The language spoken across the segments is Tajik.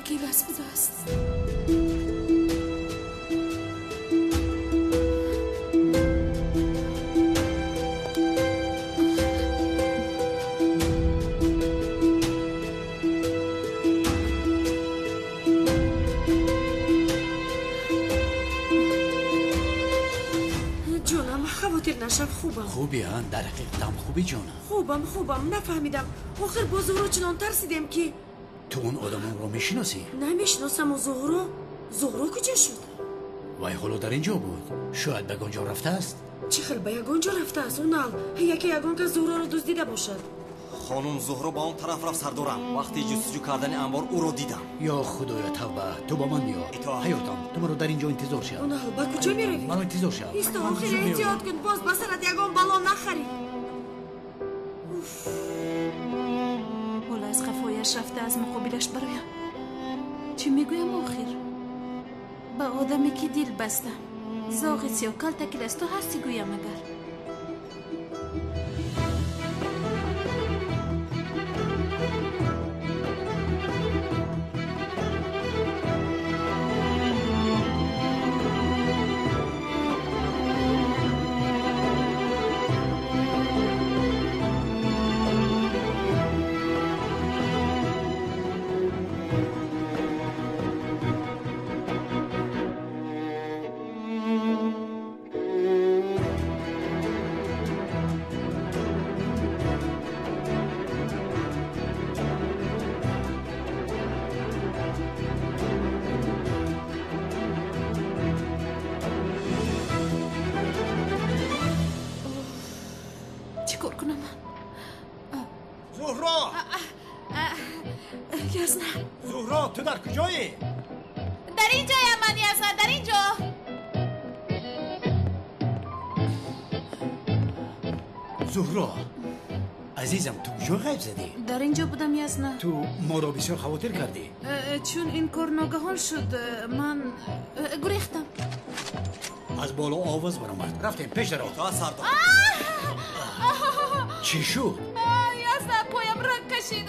Калтакилас будааст. Нашав, хубам. Хуби, а? Дар ҳақиқатам хуби, ҷонам. Хубам, хубам. Нафаҳмидам. Охир бо Зуҳро чунон тарсидем ки. Ту он одамонро мешиносӣ? Намешиносам. Зуҳро? Зуҳро куҷо шуд? Вай ҳоло дар ин ҷо буд. Шояд ба ягон ҷо рафтааст? Чӣ хел ба ягон ҷо рафтааст? Унал, яке ягон кас Зуҳроро дуздида бошад. Хонум Зуҳро ба он тараф рафт, сардорам. Вақти ҷустуҷӯ кардани анбор ӯро дидам. Ё худоё, тавба, ту ба ман биё. Ҳаётам, ту маро дар ин ҷо интизор шав. Унал, ба куҷо меравӣ? Маро интизор шав. Исто, охир эҳтиёт кун, боз ба сарат ягон бало нахарӣ. Ҳоло аз қафояш рафта аз муқобилаш бароям. Чӣ мегӯям охир? Ба одаме ки дил бастам. Зоғи сиёҳ калтакилас ту ҳастӣ гӯям агар. Зуҳро, ту дар куҷоӣ? Дар ин ҷоям ман, Язна, дар ин ҷо. Зуҳро, азизам, ту куҷо ғайб задӣ? Дар ин ҷо будам, Язна. Ту моро бисёр хавотир кардӣ. Чун ин кор ногаҳон шуд, ман гурехтам. Аз боло овоз баромад. Рафтем, пеш даро. Сардор. Чӣ шуд? Язна, поям ранг кашид.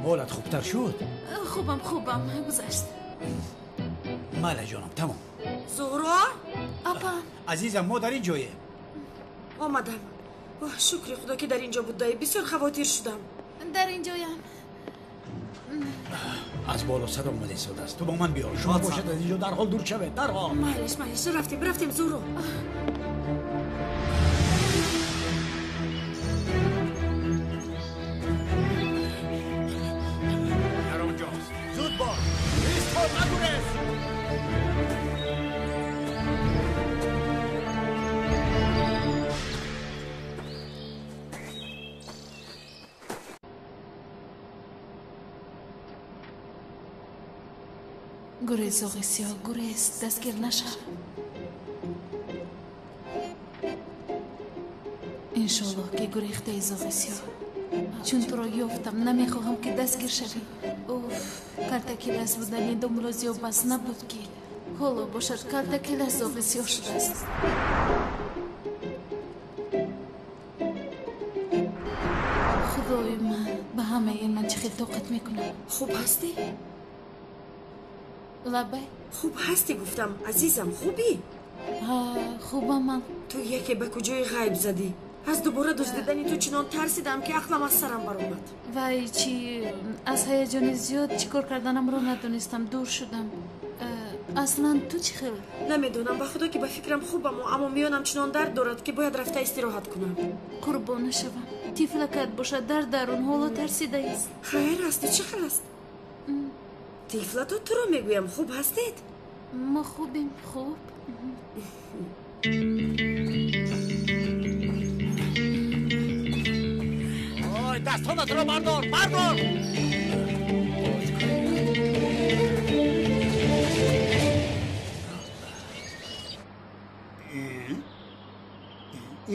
Ҳолат хубтар шуд? Хубам, хубам, гузашт. Майла, ҷонам, тамом. Зуҳро? Апа. Азизам, мо дар ин ҷоем. Омадам. Шукри худо ки дар ин ҷо будаӣ. Бисёр хавотир шудам. Дар ин ҷоям. Аз боло садо омада истодааст. Ту бо ман биё. Шумо бошад аз ин ҷо дарҳол дур шавед, дарҳол. Майлаш, майлаш, рафтем, рафтем, Зуҳро. Гурез, зоғи сиёҳ, гурез, дастгир нашав. Иншоллоҳ ки гурехтаи, зоғи сиёҳ. Чун туро ёфтам, намехоҳам ки дастгир шавӣ. Уф, калтакилас будани домло зиёд бас набуд ки. Ҳоло бошад калтакилас зоғи сиёҳ шудааст. Худои ман, ба ҳамаи ин ман чӣ хел тоқат мекунам? Хуб ҳастӣ? Лабай. Хуб ҳастӣ гуфтам, азизам, хубӣ? Ҳа, хубам ман. Ту яке ба куҷои ғайб задӣ? Аз дубора дуздидани ту чунон тарсидам ки ақлам аз сарам баромад. Вай, чӣ аз ҳаяҷони зиёд чӣ кор карданамро надонистам, дур шудам. Аслан ту чӣ хел? Намедонам, ба худо ки ба фикрам хубаму, аммо миёнам чунон дард дорад ки бояд рафта истироҳат кунам. Қурбона шавам. Тифлакат бошад дар дарун ҳоло тарсидаист. Хайр аст, ту чӣ хел аст? Тифлато туро мегӯям, хуб ҳастед? Мо хубем, хуб. Ой, дастонатро бардор, бардор!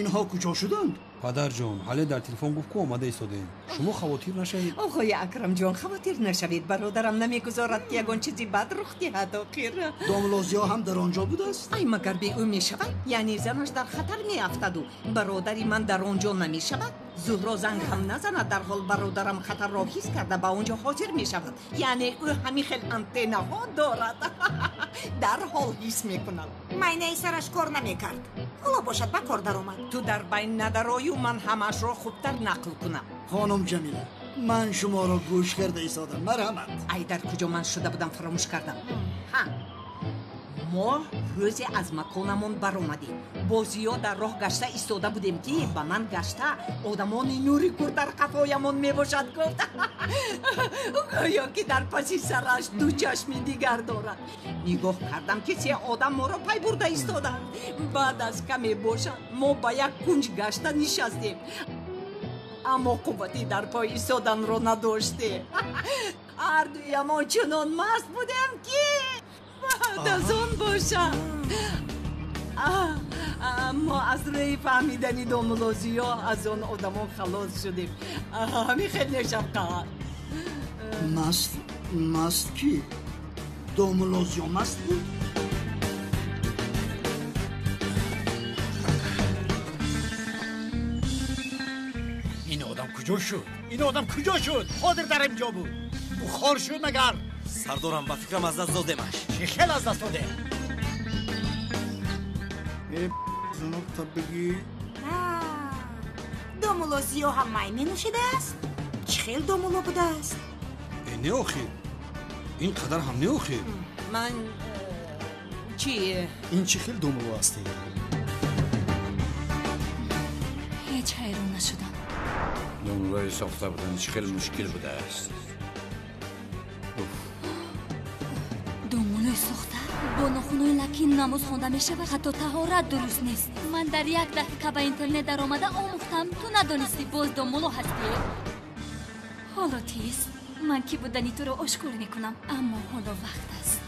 Инҳо куҷо шуданд? Падарҷон, ҳале дар телефон гуфт ку омада истодаем. Шумо хавотир нашавед. Оғои Акрамҷон, хавотир нашавед. Бародарам намегузорад ки ягон чизи бад рух диҳад охир. Домлозиё ҳам дар он ҷо будааст? Ай, магар бе ӯ мешавад? Яъне занаш дар хатар меафтаду бародари ман дар он ҷо намешавад? Зуҳро занг ҳам назанад, дарҳол бародарам хатарро ҳис карда ба он ҷо ҳозир мешавад. Яъне ӯ ҳамин хел антеннаҳо дорад. Дарҳол ҳис мекунад. Майнаи сараш кор намекард. Ҳоло бошад ба кор даромад. Ту дар байн надарою, ман ҳамаашро хубтар нақл кунам. Хонум Ҷамила, ман шуморо гӯш карда истодам. Марҳамат. Ай, дар куҷо ман шуда будам, фаромӯш кардам. Ҳа, мо рӯзе аз маконамон баромадем. Бо Зиё дар роҳ гашта истода будем, ки ба ман гашта одамони нури кур дар қафоямон мебошад гуфт. Гӯё ки дар паси сараш ду чашми дигар дорад. Нигоҳ кардам, ки се одам моро пай бурда истоданд. Баъд аз каме бошад мо ба як кунҷ гашта нишастем, аммо қуввати дар пой истоданро надоштем. Ҳардуямон чунон маст будем, ки баъд аз он бошад мо аз рӯи фаҳмидани домулло Зиё аз он одамон халос шудем. Ҳамин хел нешавқат. Маст? Маст ки? Домулло Зиё маст буд? Ин одам куҷо шуд? Ин одам куҷо шуд? Ҳозир дар инҷо буд. Бухор шуд магар? Сардорам, ба фикрам аз даст додемаш. Чӣ хел аз даст додем? Э, зунук табигӣ. Домулло Зиё ҳам май менӯшидааст? Чӣ хел домулло будааст? Э, не охир, ин қадар ҳам не охир. Ман чӣ? Ин чӣ хел домулло ҳастӣ? Ҳеҷ ҳайрон нашудам. Домуллои сохта будан чӣ хел мушкил будааст. Домуллои сохта бо нохунҳои лакин намоз хонда мешавад, ҳатто таҳорат дуруст нест. Ман дар як дақиқа ба интернет даромада омӯхтам. Ту надонистӣ боз домулло ҳастӣ. Ҳоло тез ман ки будани туро ошкор мекунам, аммо ҳоло вақт аст.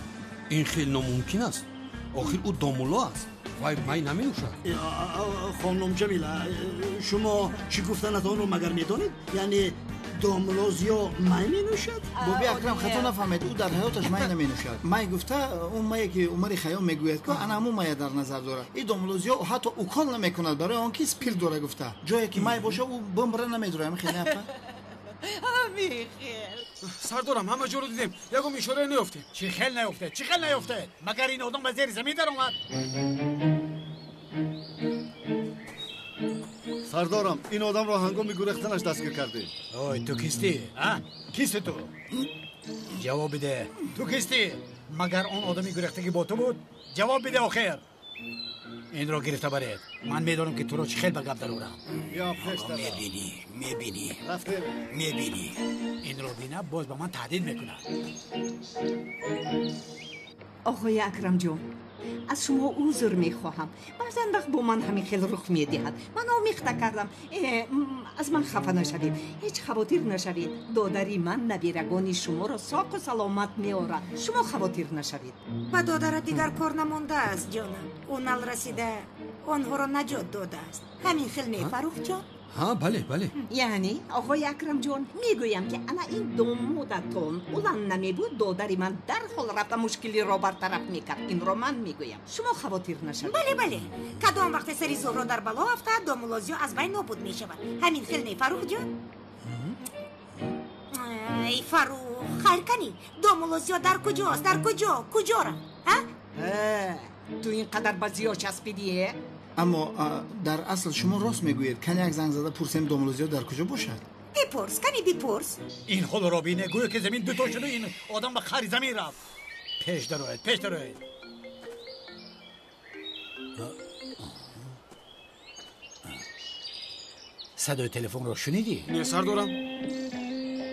Ин хел номумкин аст. Охир ӯ домулло аст, вай май наменӯшад. Хонум Ҷамила, шумо чӣ гуфтанатонро магар медонед? Яъне домулло Зиё май менӯшад? Боби Акрам, хато нафаҳмед, ӯ дар ҳаёташ май наменӯшад. Май гуфта он мае ки Умари Хайём мегӯяд, ки ана ҳамун мая дар назар дорад. Ин домулло Зиё ҳатто укол намекунад, барои он ки спирт дора гуфта. Ҷое ки май боша, ӯ бомбра намедорад. Ҳамин хел апа? Ҳамин хел. Сардорам, ҳама ҷоро дидем, ягон ишорае наёфтем. Чӣ хел наёфтед? Чӣ хел наёфтед? Магар ин одам ба зери замин даромад? Сардорам, ин одамро ҳангоми гурехтанаш дастгир кардем. Ой, ту кистӣ? А? Кисти ту? Ҷавоб биде. Ту кистӣ? Магар он одами гурехтагӣ бо ту буд? Ҷавоб биде охир. Инро гирифта баред. Ман медонам, ки туро чӣ хел ба гап дарорам. Мебинӣ, мебинӣ, мебинӣ. Инро бина, боз ба ман таҳдид мекунад. Оғои Акрамҷон, аз шумо узр мехоҳам. Баъзан вақт бо ман ҳамин хел рух медиҳад. Ман омехта кардам. Аз ман хафа нашавед, ҳеҷ хавотир нашавед. Додари ман набирагони шуморо соқу саломат меорад. Шумо хавотир нашавед. Ба додарат дигар кор намондааст, ҷонам. Ӯ нал расида онҳоро наҷот додааст. Ҳамин хел не, Фаррухҷон? Ҳа, бале, бале. Яъне оғои Акрамҷон, мегӯям, ки ана ин домодатон улан намебуд, додари ман дарҳол рафта мушкилиро бартараф мекард. Инро ман мегӯям, шумо хавотир нашавед. Бале, бале. Кадом вақте сари Зуҳро дар бало афтад, домулло Зиё аз байн нобуд мешавад. Ҳамин хел не, Фаррухҷон? Эй, Фаррух, хайр канӣ, домулло Зиё дар куҷост? Дар куҷо? Куҷо рафт? Ту ин қадар ба Зиё часпидӣ? Аммо дар асл шумо рост мегӯед. Кани як занг зада пурсем, домулло Зиё дар куҷо бошад? Бипурс, кани бипурс. Ин ҳолро бине, гӯё ки замин дуто шуду ин одам ба қари замин рафт. Пеш дароед, пеш дароед. Садои телефонро шунидӣ? Не, сардорам.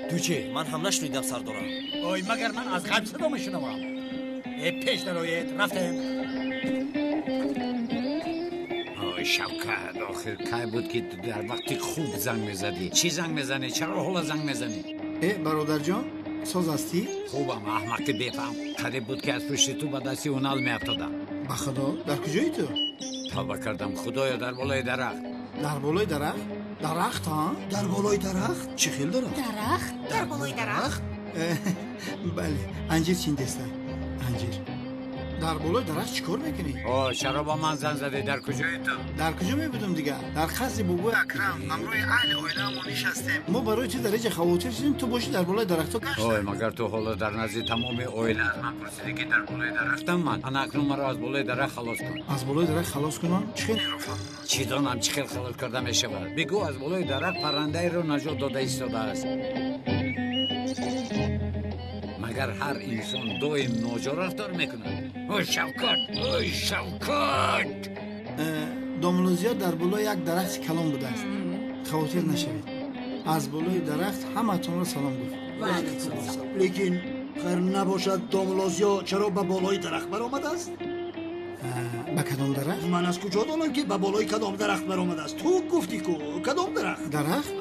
Ту чӣ? Ман ҳам нашунидам, сардорам. Ой, магар ман аз ғайб садо мешунавам? Э, пеш дароед, рафтем. Ой, Шавкат, охир кай буд, ки ту дар вақти хуб занг мезадӣ? Чӣ занг мезанӣ? Чаро ҳоло занг мезанӣ? Э, бародарҷон, соз ҳастӣ? Хубам, аҳмақи бефаҳм. Қариб буд, ки аз пушти ту ба дасти Унал меафтодам. Ба худо, дар куҷои ту? Тавба кардам, худоё, дар болои дарахт. Дар болои дарахт? Дарахт, ҳа? Дар болои дарахт? Чӣ хел дарахт? Дарахт? Дар болои дарахт? Бале, анҷир чиндеста. Анҷир. Дар болои дарахт чӣ кор мекунӣ? О, чаро ба ман занг задӣ? Дар куҷои ту? Дар куҷо мебудам дигар? Дар қасри бобои Акрам ҳамроҳи аҳли оилаамон нишастем. Мо барои ту дар инҷа хавотир шудем, ту бошӣ дар болои дарахтҳо гашта. Ой, магар ту ҳоло дар назди тамоми оила аз ман пурсидӣ, ки дар болои дарахтам ман? Ана акнун маро аз болои дарахт халос кун. Аз болои дарахт халос кунам? Чӣ хел инро фаҳмонам? Чӣ донам чӣ хел халос карда мешавад? Бигӯ аз болои дарахт паррандаеро наҷот дода истодааст. Магар ҳар инсон доим ноҷо рафтор мекунад? Ой, Шавкат! Ой, Шавкат! Домулло Зиё дар болои як дарахти калон будааст. Хавотир нашавед. Аз болои дарахт ҳамаатонро салом гуфт. Лекин хайр набошад, домулло Зиё чаро ба болои дарахт баромадааст? Ба кадом дарахт? Ман аз куҷо донам, ки ба болои кадом дарахт баромадааст? Ту гуфтӣ ку, кадом дарахт? Дарахт?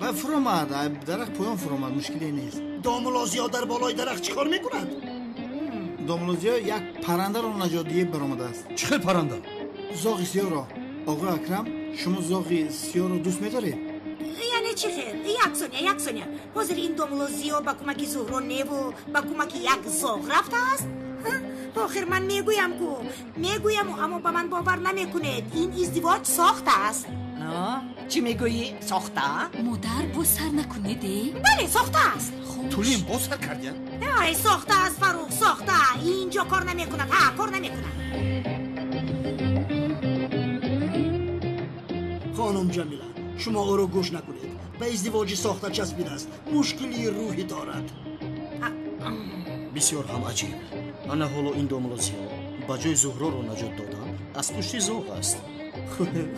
Ва фуромад, дарахт поён фуромад, мушкиле нест. Домулло Зиё дар болои дарахт чӣ кор мекунад? Домулло Зиё як паррандаро наҷот диҳӣ баромадааст. Чӣ хел парранда? Зоғи сиёҳро. Оғои Акрам, шумо зоғи сиёҳро дӯст медоред? Яъне чӣ хел? Як сония, як сония. Ҳозир ин домулло Зиё ба кӯмаки Зуҳро неву ба кӯмаки як зоғ рафтааст? Охир ман мегӯям ку, мегӯяму, аммо ба ман бовар намекунед. Ин издивоҷ сохтааст. Чӣ мегӯӣ? Сохта? Модар, боз сар накунед? Бале, сохтааст. Тулим, боз сар кардия? Ай, сохтааст, Фарух, сохта. Инҷо кор намекунад. Ҳа, кор намекунад. Хонум Ҷамила, шумо ӯро гӯш накунед. Ба издивоҷи сохта часпидааст. Мушкилии рӯҳӣ дорад. Бисёр ҳам аҷиб. Ана ҳоло ин домулло Зиё ба ҷои Зуҳроро наҷот додан аз пушти зоғ аст.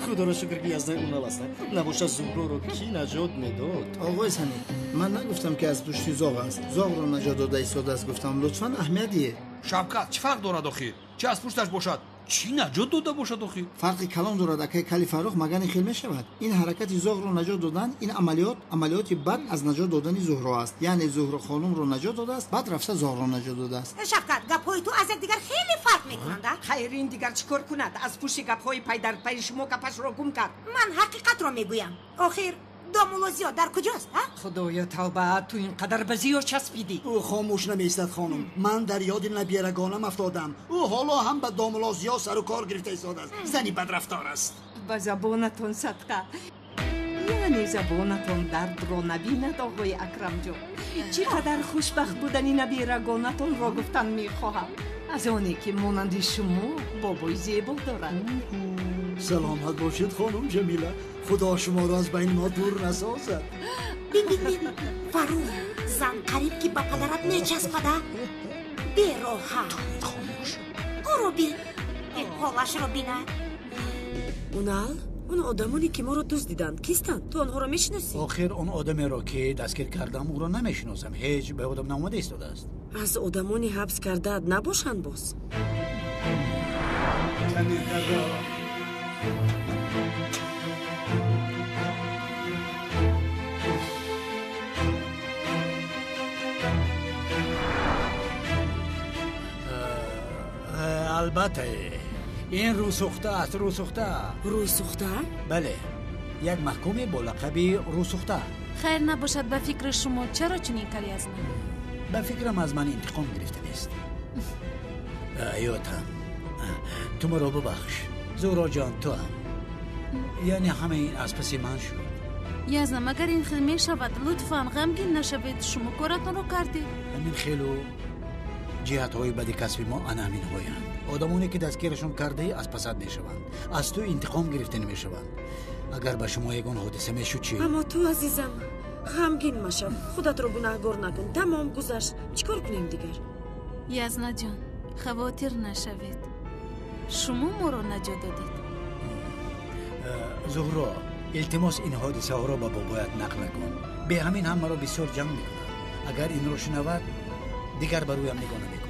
Худоро шукр, ки яздаи унал аст. Набошад Зуҳроро кӣ наҷот медод? Оғои Самир, ман нагуфтам, ки аз пушти зоғ аст. Зоғро наҷот дода истодааст гуфтам. Лутфан аҳамият диҳед. Шавкат, чӣ фарқ дорад охир? Чӣ аз пушташ бошад, чӣ наҷот дода бошад охир? Фарқи калон дорад, акай Кали Фаррух, магар ин хел мешавад? Ин ҳаракати зоғро наҷот додан, ин амалиёт амалиёти баъд аз наҷот додани Зуҳро аст. Яъне Зуҳро хонумро наҷот додааст, баъд рафта зоғро наҷот додааст. Шавкат, гапҳои ту аз якдигар хеле фарқ мекунанд. Хайр, ин дигар чӣ кор кунад? Аз пушти гапҳои пайдарпайи шумо гапашро гум кард. Ман ҳақиқатро мегӯям. Охир домулло Зиё дар куҷост? Худоё, тавба, ту ин қадар ба Зиё часпидӣ. Ӯ хомӯш намеистад, хонум. Ман дар ёди набирагонам афтодам. Ӯ ҳоло ҳам ба домулло Зиё сару кор гирифта истодааст. Зани бадрафтор аст. Ба забонатон садқа, яъне забонатон дардро набинад, оғои Акрамҷон. Чӣ қадар хушбахт будани набирагонатонро гуфтан мехоҳам, аз оне ки монанди шумо бобои зебо дорад. Саломат бошед, хонум Ҷамила. Худо шуморо аз байни мо дур насозад. Бин, бин, бин, Фарух, зан қариб ки ба падарат мечаспада. Бероҳа. Хомӯш. Ӯро бин, ҳолашро бина. Унал, он одамоне ки моро дуздиданд кистанд? Ту онҳоро мешиносӣ? Охир он одамеро ки дастгир кардам, ӯро намешиносам. Ҳеҷ ба ёдам наомада истодааст. Аз одамони ҳабс кардаат набошанд боз? Албатта, ин рӯсӯхта аст, рӯсӯхта. Рӯйсӯхта? Бале, як маҳкуме бо лақаби рӯсӯхта. Хайр набошад, ба фикри шумо чаро чунин кард аз ман? Ба фикрам, аз ман интиқом гирифтанист. Ҳаётам, ту маро бубахш. Зуҳроҷон, ту ҳам. Яъне ҳама ин аз паси ман шуд. Язна, магар ин хел мешавад? Лутфан ғамгин нашавед, шумо коратонро кардед. Ҳамин хелу ҷиҳатҳои бади касби мо ана ҳаминҳоянд. Одамоне ки дастгирашон кардаӣ, аз пасат мешаванд, аз ту интиқом гирифта намешаванд. Агар ба шумо ягон ҳодиса мешуд чӣ? Аммо ту, азизам, ғамгин машав, худатро гунаҳгор накун. Тамом, гузашт, чӣ кор кунем дигар? Язнаҷон, хавотир нашавед, шумо моро наҷот додед. Зуҳро, илтимос, ин ҳодисаҳоро ба бобоят нақл накун. Бе ҳамин ҳам маро бисёр ҷанг мекунад. Агар инро шунавад, дигар ба рӯям нигоҳ намекунад.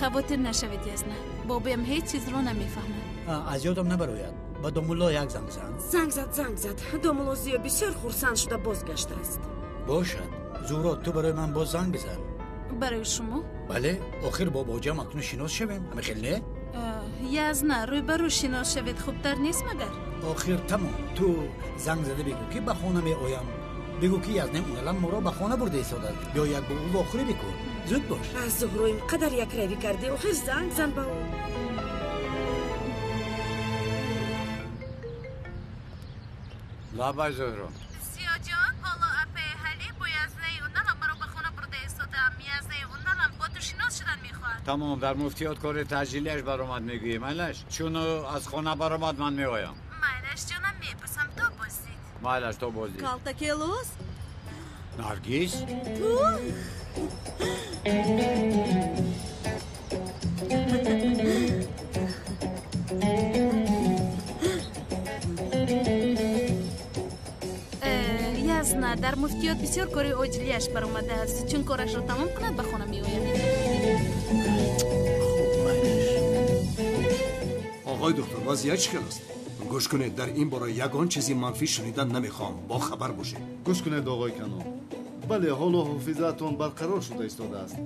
Хавотир нашавед, Язна, бобоям ҳеҷ чизро намефаҳмад. Аз ёдам набарояд, ба домулло як занг зан. Занг зад, занг зад. Домулло Зиё бисёр хурсанд шуда бозгаштааст. Бошад, Зуҳро, ту барои ман боз занг бизан. Барои шумо? Бале, охир бо бобоҷам акнун шинос шавем, ҳамин хел не? Язна, рӯйбарӯ шинос шавед хубтар нест магар? Охир тамом, ту занг зада бигӯ, ки ба хона меоям. Бигӯ ки Язнаи Уналам моро ба хона бурда истодааст. Биё як бо ӯ вохӯрӣ бикун. Зуд бош. Аз Зуҳро ин қадар якравӣ кардӣ, охир занг зан ба ӯ. Лабай, Зуҳро. Зиёҷон, ҳоло апаи Ҳалӣ бо Язнаи Уналам маро ба хона бурда истодаам. Язнаи Уналам бо ту шинос шудан мехоҳад. Тамом, дар муфтиёт кори таъҷилиаш баромад мегӯӣ, майлаш? Чун ӯ аз хона баромад, ман меоям. Майлаш ҷонам, мепурсам, то боздид. Майлаш, то боздид. Калтакелос? Наргиз? Ту? Язна дар муфтиёт бисёр кори оҷилиаш баромадааст. Чун корашро тамом кунад, ба хона меояд. Оғои доктор, вазъият чӣ хел аст? Гӯш кунед, дар ин бора ягон чизи манфӣ шунидан намехоҳам. Бохабар бошед. Гӯш кунед, оғои Канон. Бале, ҳоло ҳофизаатон барқарор шуда истодааст.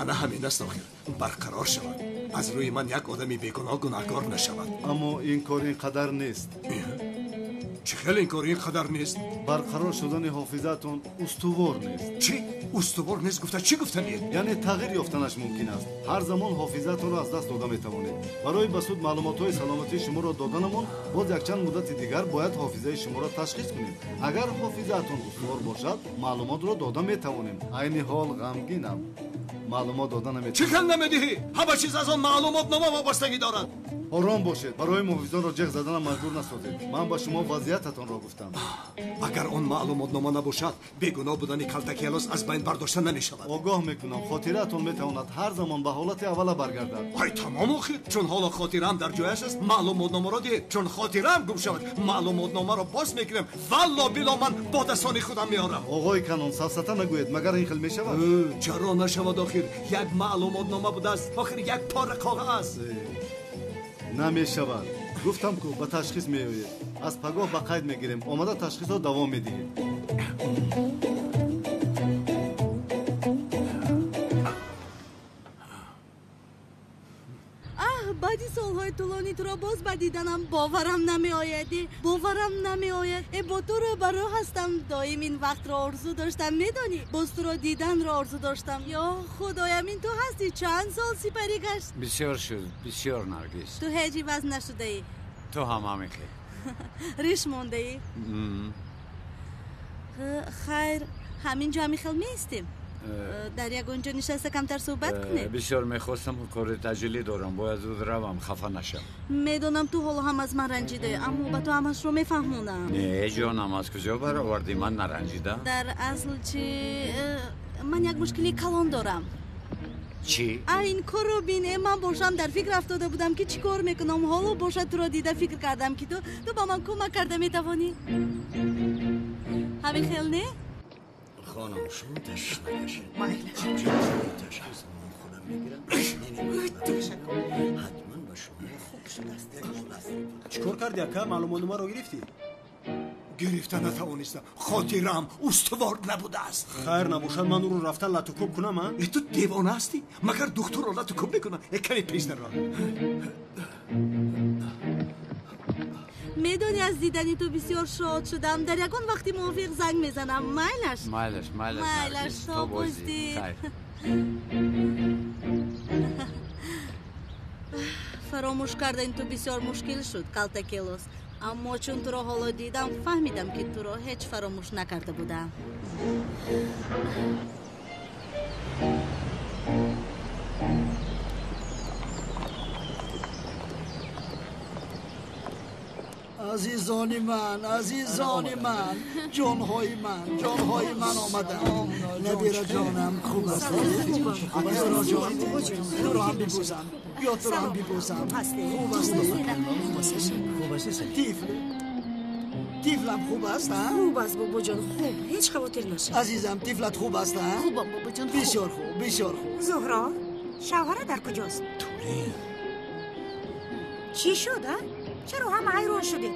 Ана ҳамин аст охир. Барқарор шавад. Аз рӯи ман як одами бегуноҳ гунаҳкор нашавад. Аммо ин кор ин қадар нест. Чӣ хел ин кор ин қадар нест? Барқарор шудани ҳофизаатон устувор нест. Чӣ? Устувор нест гуфта чӣ гуфтанед? Яъне тағйир ёфтанаш мумкин аст. Ҳар замон ҳофизаатонро аз даст дода метавонед. Барои ба суд маълумотҳои саломатии шуморо доданамон боз якчанд муддати дигар бояд ҳофизаи шуморо ташхис кунем. Агар ҳофизаатон устувор бошад, маълумотро дода метавонем. Айни ҳол ғамгинам. Маълумот дода наметавонем. Чӣ хел намедиҳӣ? Ҳама чиз аз он маълумотнома вобастагӣ дорад. Ором бошед, барои муҳофизонро ҷеғ заданам маҷбур насозед. Ман ба шумо вазъиятатонро гуфтам. Агар он маълумотнома набошад, бегуноҳ будани Калтакелос аз байн бардошта намешавад. Огоҳ мекунам, хотираатон метавонад ҳар замон ба ҳолати аввала баргардад. Ай, тамом охир. Чун ҳоло хотираам дар ҷояш аст, маълумотномаро диҳед. Чун хотираам гум шавад, маълумотномаро боз мекунем. Валло било ман бо дастони худам меорам. Оғои Канон, сафсата нагӯед, магар ин хел мешавад? Чаро нашавад охир? Як маълумотнома будааст, охир як пора коғаз. Намешавад. Гуфтам ку ба ташхис меоед. Аз пагоҳ ба қайд мегирем. Омада ташхисро давом медиҳед. Аҳ, баъди солҳои тӯлонӣ туро боз ба диданам боварам намеояд. Боварам намеояд. Бо ту рӯбарӯ ҳастам. Доим ин вақтро орзу доштам, медонӣ? Боз туро диданро орзу доштам. Ё худоям, ин ту ҳастӣ? Чанд сол сипарӣ гашт? Бисёр шуд, бисёр, Наргиз. Ту ҳеҷ иваз нашудаӣ. Ту ҳам ҳамин хел. Риш мондаӣ? Хайр, ҳамин ҷо ҳамин хел меистем. Дар ягон ҷо нишаста камтар суҳбат кунем. Бисёр мехостам, кори таъҷилӣ дорам, бояд зуд равам, хафа нашам. Медонам ту ҳоло ҳам аз ман ранҷидаӣ, аммо ба ту ҳамашро мефаҳмонам. Не, ҷонам, аз куҷо баровардӣ? Ман наранҷидам. Дар асл чи, ман як мушкили калон дорам. Чӣ? Ин корро бин, ман бошам дар фикр афтода будам ки чӣ кор мекунам. Ҳоло бошад туро дида фикр кардам ки ту ба ман кӯмак карда метавонӣ. Ҳамин хел не? Хонум, шумо ташвиш накашед. Ташхис ман худам мегирам. Ҳатман ба шумо хуб шудааст. Чӣ кор кардӣ, ака? Маълумотномаро гирифтӣ? Гирифта натавонистам. Хотираам устувор набудааст. Хайр набошад, ман ӯро рафта латукӯб кунам, а? Ту девона ҳастӣ? Магар духтурро латукӯб мекунад? Каме пеш даро. Медонӣ, аз дидани ту бисёр шод шудам. Дар ягон вақти мувофиқ занг мезанам. Майлаш? Майлаш, майлаш. Майлаш, то боздид. Фаромӯш кардани ту бисёр мушкил шуд, Калтакелос. Аммо чун туро ҳоло дидам, фаҳмидам ки туро ҳеҷ фаромӯш накарда будам. Азизони ман, азизони ман, ҷонҳои ман, ҷонҳои ман омаданд. Набира ҷонам, хуб аст? Туро туро ҳам бибӯсам, биё туро ҳам бибӯсам. Хуб аст? Тифл, тифлам хуб аст? Хуб аст, бобоҷон, хуб, ҳеҷ хавотир нашав. Азизам, тифлат хуб аст? Хубам, бобоҷон, хуб. Бисёр хуб, бисёр хуб. Зуҳро, шавҳара дар куҷост? Тулин. Чӣ шуд, а? Чаро ҳама ҳайрон шудед?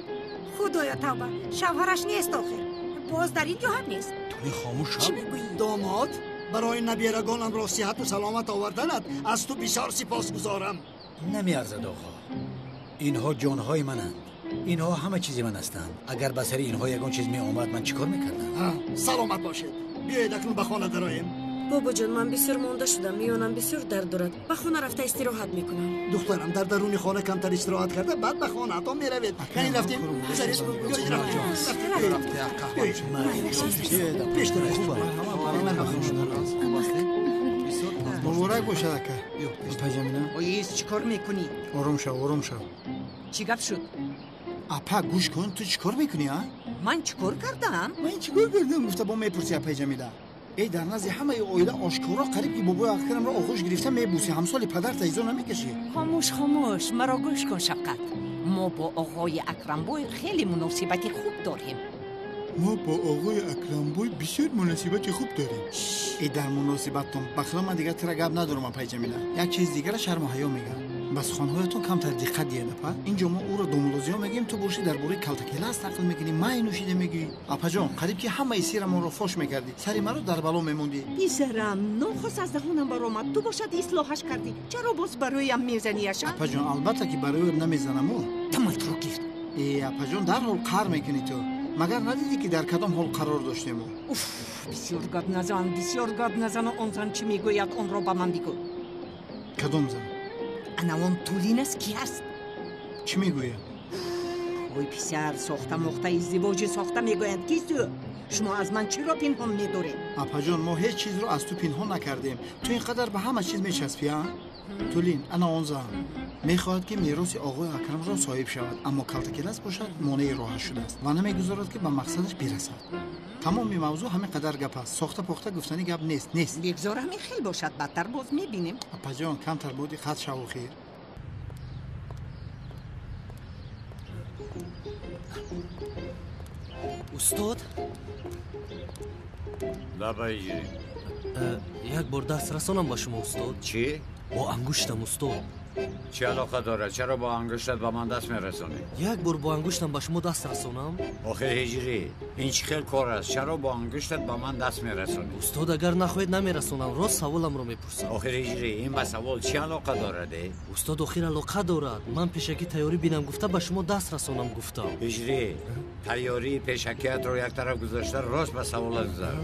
Худоё, тавба, шавҳараш нест охир. Боз дар ин ҷо ҳам нест. Тулин, хомӯш шав. Чӣ мегӯӣ? Домод, барои набирагонамро сиҳату саломат оварданат аз ту бисёр сипосгузорам. Намеарзад, оғо. Инҳо ҷонҳои мананд. Инҳо ҳама чизи ман ҳастанд. Агар ба сари инҳо ягон чиз меомад, ман чӣ кор мекардам? Саломат бошед. Биёед акнун ба хона дароем. Бобоҷон, ман бисёр монда шудам, миёнам бисёр дард дорад. Ба хона рафта истироҳат мекунам. Духтарам, дар даруни хона камтар истироҳат карда, баъд ба хонаатон меравед. Яъне рафтем? Гузаред, биёед рафтем. Пештар. Муборак бошад, ака. Апай Ҷамила. Оиз, чӣ кор мекунӣ? Ором шав, ором шав. Чӣ гап шуд? Апа, гӯш кун, ту чӣ кор мекунӣ, а? Ман чӣ кор кардам? Ман чӣ кор кардам? Гуфта бо мепурсӣ, апай Ҷамила. Эй, дар назди ҳамаи оила ошкоро қариб ки бобои Акрамро оғӯш гирифта мебӯсӣ, ҳамсоли падар таизо намекашӣ. Хомӯш, хомӯш, маро гӯш кун, Шавкат. Мо бо оғои Акрамбой хеле муносибати хуб дорем. Мо бо оғои Акрамбой бисёр муносибати хуб дорем. Э, дар муносибаттон ба худо ман дигар тира гап надорам, апай Ҷамила. Як чиз дигара шарму ҳаё мегам. Ба суханҳоятон камтар диққат диҳед, апа. Инҷо мо ӯро домулозиҳо мегӯем, ту бошӣ дар бораи калтакелас нақл мекунӣ, май нӯшида мегӯӣ. Апаҷон, қариб ки ҳамаи сирамонро фош мекардӣ, сари маро дар бало мемондӣ. Писарам, нохост аз даҳонам баромад, ту бошад ислоҳаш кардӣ. Чаро боз бароям мезаниаш? Апаҷон, албатта ки барои намезанаму. Таматро гирд. Э, апаҷон, дарҳол қаҳр мекунӣ ту. Магар надидӣ ки дар кадом ҳол қарор доштем? Уф, бисёр гап назан, бисёр гап назану он зан чӣ мегӯяд, онро ба ман бигӯ. Кадом зан? Ана он Тулинас ки аст? Чӣ мегӯяд? Ой, писар, сохта мохта издивоҷи сохта мегӯянд. Кист ӯ? Шумо аз ман чиро пинҳон медоред? Апаҷон, мо ҳеҷ чизро аз ту пинҳон накардем. Ту ин қадар ба ҳама чиз мечаспӣ, а? Тулин, ана он зан мехоҳад ки мероси оғои Акрамро соҳиб шавад, аммо калтакелас бошад монеи роҳаш шудааст ва намегузорад ки ба мақсадаш бирасад. Тамоми мавзӯъ ҳамин қадар гап аст. Сохта похта гуфтани гап нест, нест. Бигзор ҳамин хел бошад, баъдтар боз мебинем. Апаҷон, камтар бо диққат шав охир. Устод? Лабай ҷирӣ. Як бор даст расонам ба шумо, устод. Чӣ? Бо ангуштам, устод. Чӣ алоқа дорад? Чаро бо ангуштат ба ман даст мерасонӣ? Як бор бо ангуштам ба шумо даст расонам? Охир ҳиҷрӣ, ин чӣ хел кор аст? Чаро бо ангуштат ба ман даст мерасонӣ? Устод, агар нахоҳед намерасонам, рост саволамро мепурсам. Охир ҳиҷрӣ, ин ба савол чӣ алоқа дорад? Устод, охир алоқа дорад. Ман пешакӣ тайёрӣ бинам гуфта ба шумо даст расонам гуфтам. Ҳиҷрӣ, тайёрии пешакиятро як тараф гузошта рост ба саволат гузар.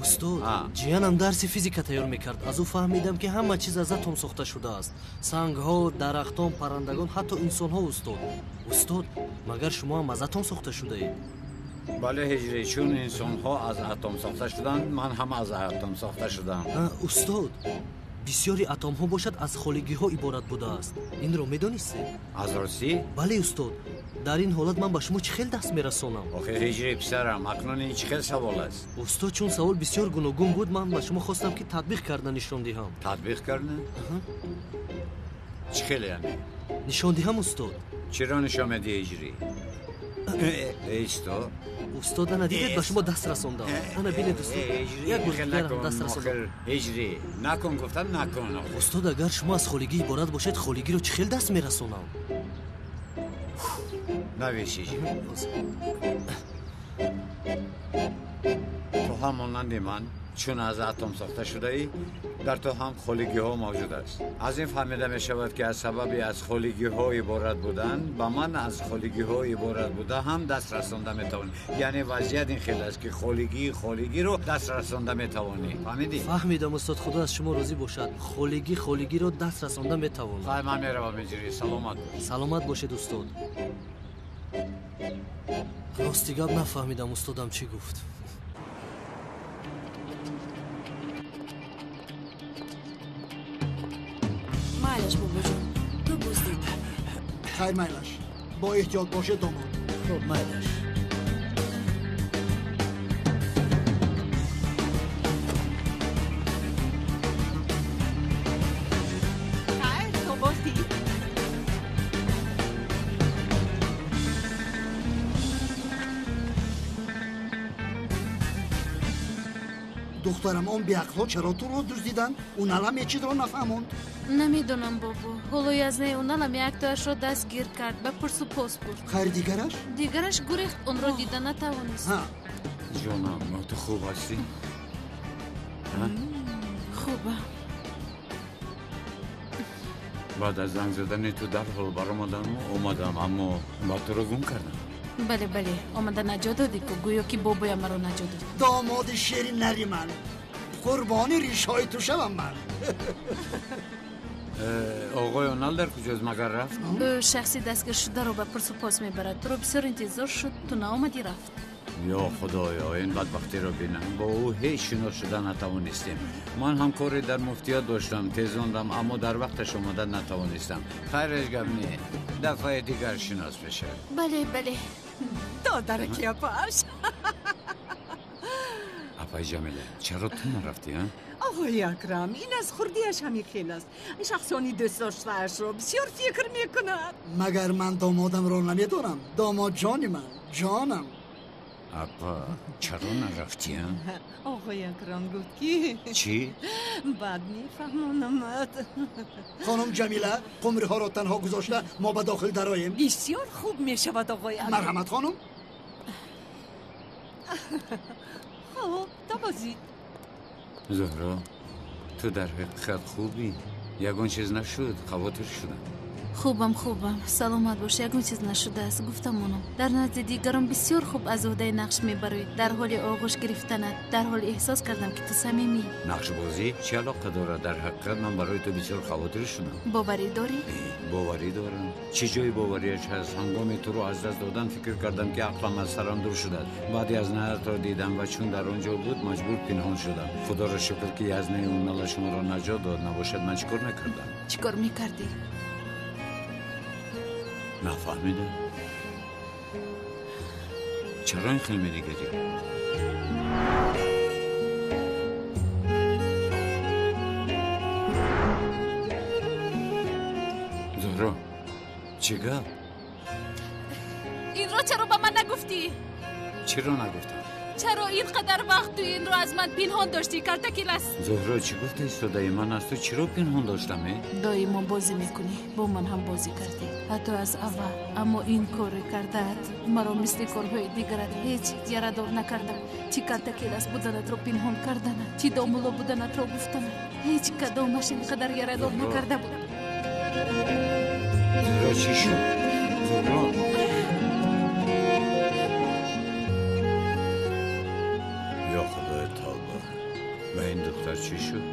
Устод, ҷиянам дарси физика тайёр мекард. Аз ӯ фаҳмидам ки ҳама чиз аз атом сохта шудааст. Сангҳо, дарахтон, паррандагон, ҳатто инсонҳо, устод. Устод, магар шумо ҳам аз атом сохта шудаед? Бале, ҳиҷрӣ, чун инсонҳо аз атом сохта шуданд, ман ҳам аз атом сохта шудам. Устод, бисёри атомҳо бошад аз холигиҳо иборат будааст. Инро медонистед? Аз ростӣ? Бале, устод. Дар ин ҳолат ман ба шумо чӣ хел даст мерасонам? Охир ҳиҷрӣ, писарам, акнун ин чӣ хел савол аст? Устод, чун савол бисёр гуногун буд, ман ба шумо хостам ки татбиқ карда нишон диҳам. Татбиқ карда? Чӣ хел яъне? Нишон диҳам, устод. Чиро нишон медиҳӣ, ҳиҷрӣ? Исто. Устод, ана дидед, ба шумо даст расондам. Ана бинед, устод, як бор дигарам даст расондам. Ҳиҷрӣ, накун гуфтам, накун. Устод, агар шумо аз холигӣ иборат бошед, холигиро чӣ хел даст мерасонам? Навис, ҳиҷрӣ. Ту ҳам монанди ман чун аз атом сохта шудаӣ, дар ту ҳам холигиҳо мавҷуд аст. Аз ин фаҳмида мешавад ки аз сабаби аз холигиҳо иборат будан ба ман аз холигиҳо иборат буда ҳам даст расонда метавонӣ. Яъне вазъият ин хел аст ки холигии холигиро даст расонда метавонӣ. Фаҳмидӣ? Фаҳмидам, устод, худо аз шумо розӣ бошад. Холигӣ холигиро даст расонда метавонам. Хай, ман меравам, ҳиҷрӣ. Саломат бош. Саломат бошед, устод. Рости гап нафаҳмидам устодам чӣ гуфт. Майлаш, бобоҷон, ту буздид. Хайр, майлаш, бо эҳтиёт бошед, домод. Хуб, майлаш. Хайр, то боз дид. Духтарам, он беақлҳо чаро туро дуздиданд? Уналам ҳеҷ чизро нафаҳмонд. Намедонам, бобо. Ҳоло язнаи уналам яктояшро дастгир кард, ба пурсу пос бурд. Хайр, дигараш? Дигараш гурехт, онро дида натавонист. Ҷонам, ту хуб ҳастӣ? Хубам. Баъд аз занг задани ту дарҳол баромадаму омадам, аммо ба туро гум кардам. Бале, бале, омада наҷот додӣ ку, гӯё ки бобоям маро наҷот дод. Домоди шери нари ман, қурбони ришҳои ту шавам ман. Оғои Онал дар куҷост, магар рафт? Ӯ шахси дастгиршударо ба пурсу пос мебарад. Туро бисёр интизор шуд, ту наомадӣ, рафт. Ё худоё, ин бадбахтиро бинам. Бо ӯ ҳеҷ шинос шуда натавонистем. Ман ҳамкоре дар муфтиёт доштам, тезондам, аммо дар вақташ омада натавонистам. Хайр, ҳеҷ гап не, дафъаи дигар шинос мешавем. Бале, бале. Додараки апаш. Апаи Ҷамила, чаро ту нарафтӣ, а? Оғои Акрам, ин аз хурдиаш ҳамин хел аст. Шахсони дӯстдоштаашро бисёр фикр мекунад. Магар ман домодамро намедонам? Домодҷони ман, ҷонам. Апа, чаро нарафтӣ, а? Оғои Акрам гуфт ки чӣ? Баъд мефаҳмонамад. Хонум Ҷамила, қумриҳоро танҳо гузошта мо ба дохил дароем. Бисёр хуб мешавад, оғои Акрам. Марҳамат, хонум. Хуб, то бозид. Зуҳро, ту дар ҳақиқат хубӣ? Ягон чиз нашуд, хавотир шудам. Хубам, хубам, саломат бош, ягон чиз нашудааст, гуфтам онам. Дар назди дигарон бисёр хуб аз уҳдаи нақш мебароӣ. Дар ҳоли оғӯш гирифтанат, дар ҳол эҳсос кардам ки ту самимӣ. Нақшбозӣ чӣ алоқа дорад? Дар ҳақиқат ман барои ту бисёр хавотир шудам. Боварӣ дорӣ? Боварӣ дорам. Чӣ ҷои бовариаш ҳаст? Ҳангоми туро аз даст додан фикр кардам ки ақлам аз сарам дур шудааст. Баъди язнаатро дидам ва чун дар он ҷо буд, маҷбур пинҳон шудам. Худоро шукр ки язнаи Унала шуморо наҷот дод. Набошад ман чӣ кор мекардам? Чӣ кор мекардӣ? Нафаҳмидам. Чаро ин хел менигарӣ? Зуҳро, чӣ гап? Инро чаро ба ман нагуфтӣ? Чиро нагуфтам? Чаро ин қадар вақт ту инро аз ман пинҳон доштӣ, калтакилас? Зуҳро, чӣ гуфта истодаӣ? Ман аз ту чиро пинҳон доштам, э? Доимо бозӣ мекунӣ, бо ман ҳам бозӣ кардӣ, ҳатто аз аввал. Аммо ин коре кардаат маро мисли корҳои дигарат ҳеҷ ярадор накардам. Чӣ калтакилас буданатро пинҳон карданат, чӣ домулло буданатро гуфтанат, ҳеҷ кадомаш ин қадар ярадор накарда будам. Зуҳро, чӣ шуд? Зуҳро, ё худои тавба, ба ин духтар чӣ шуд?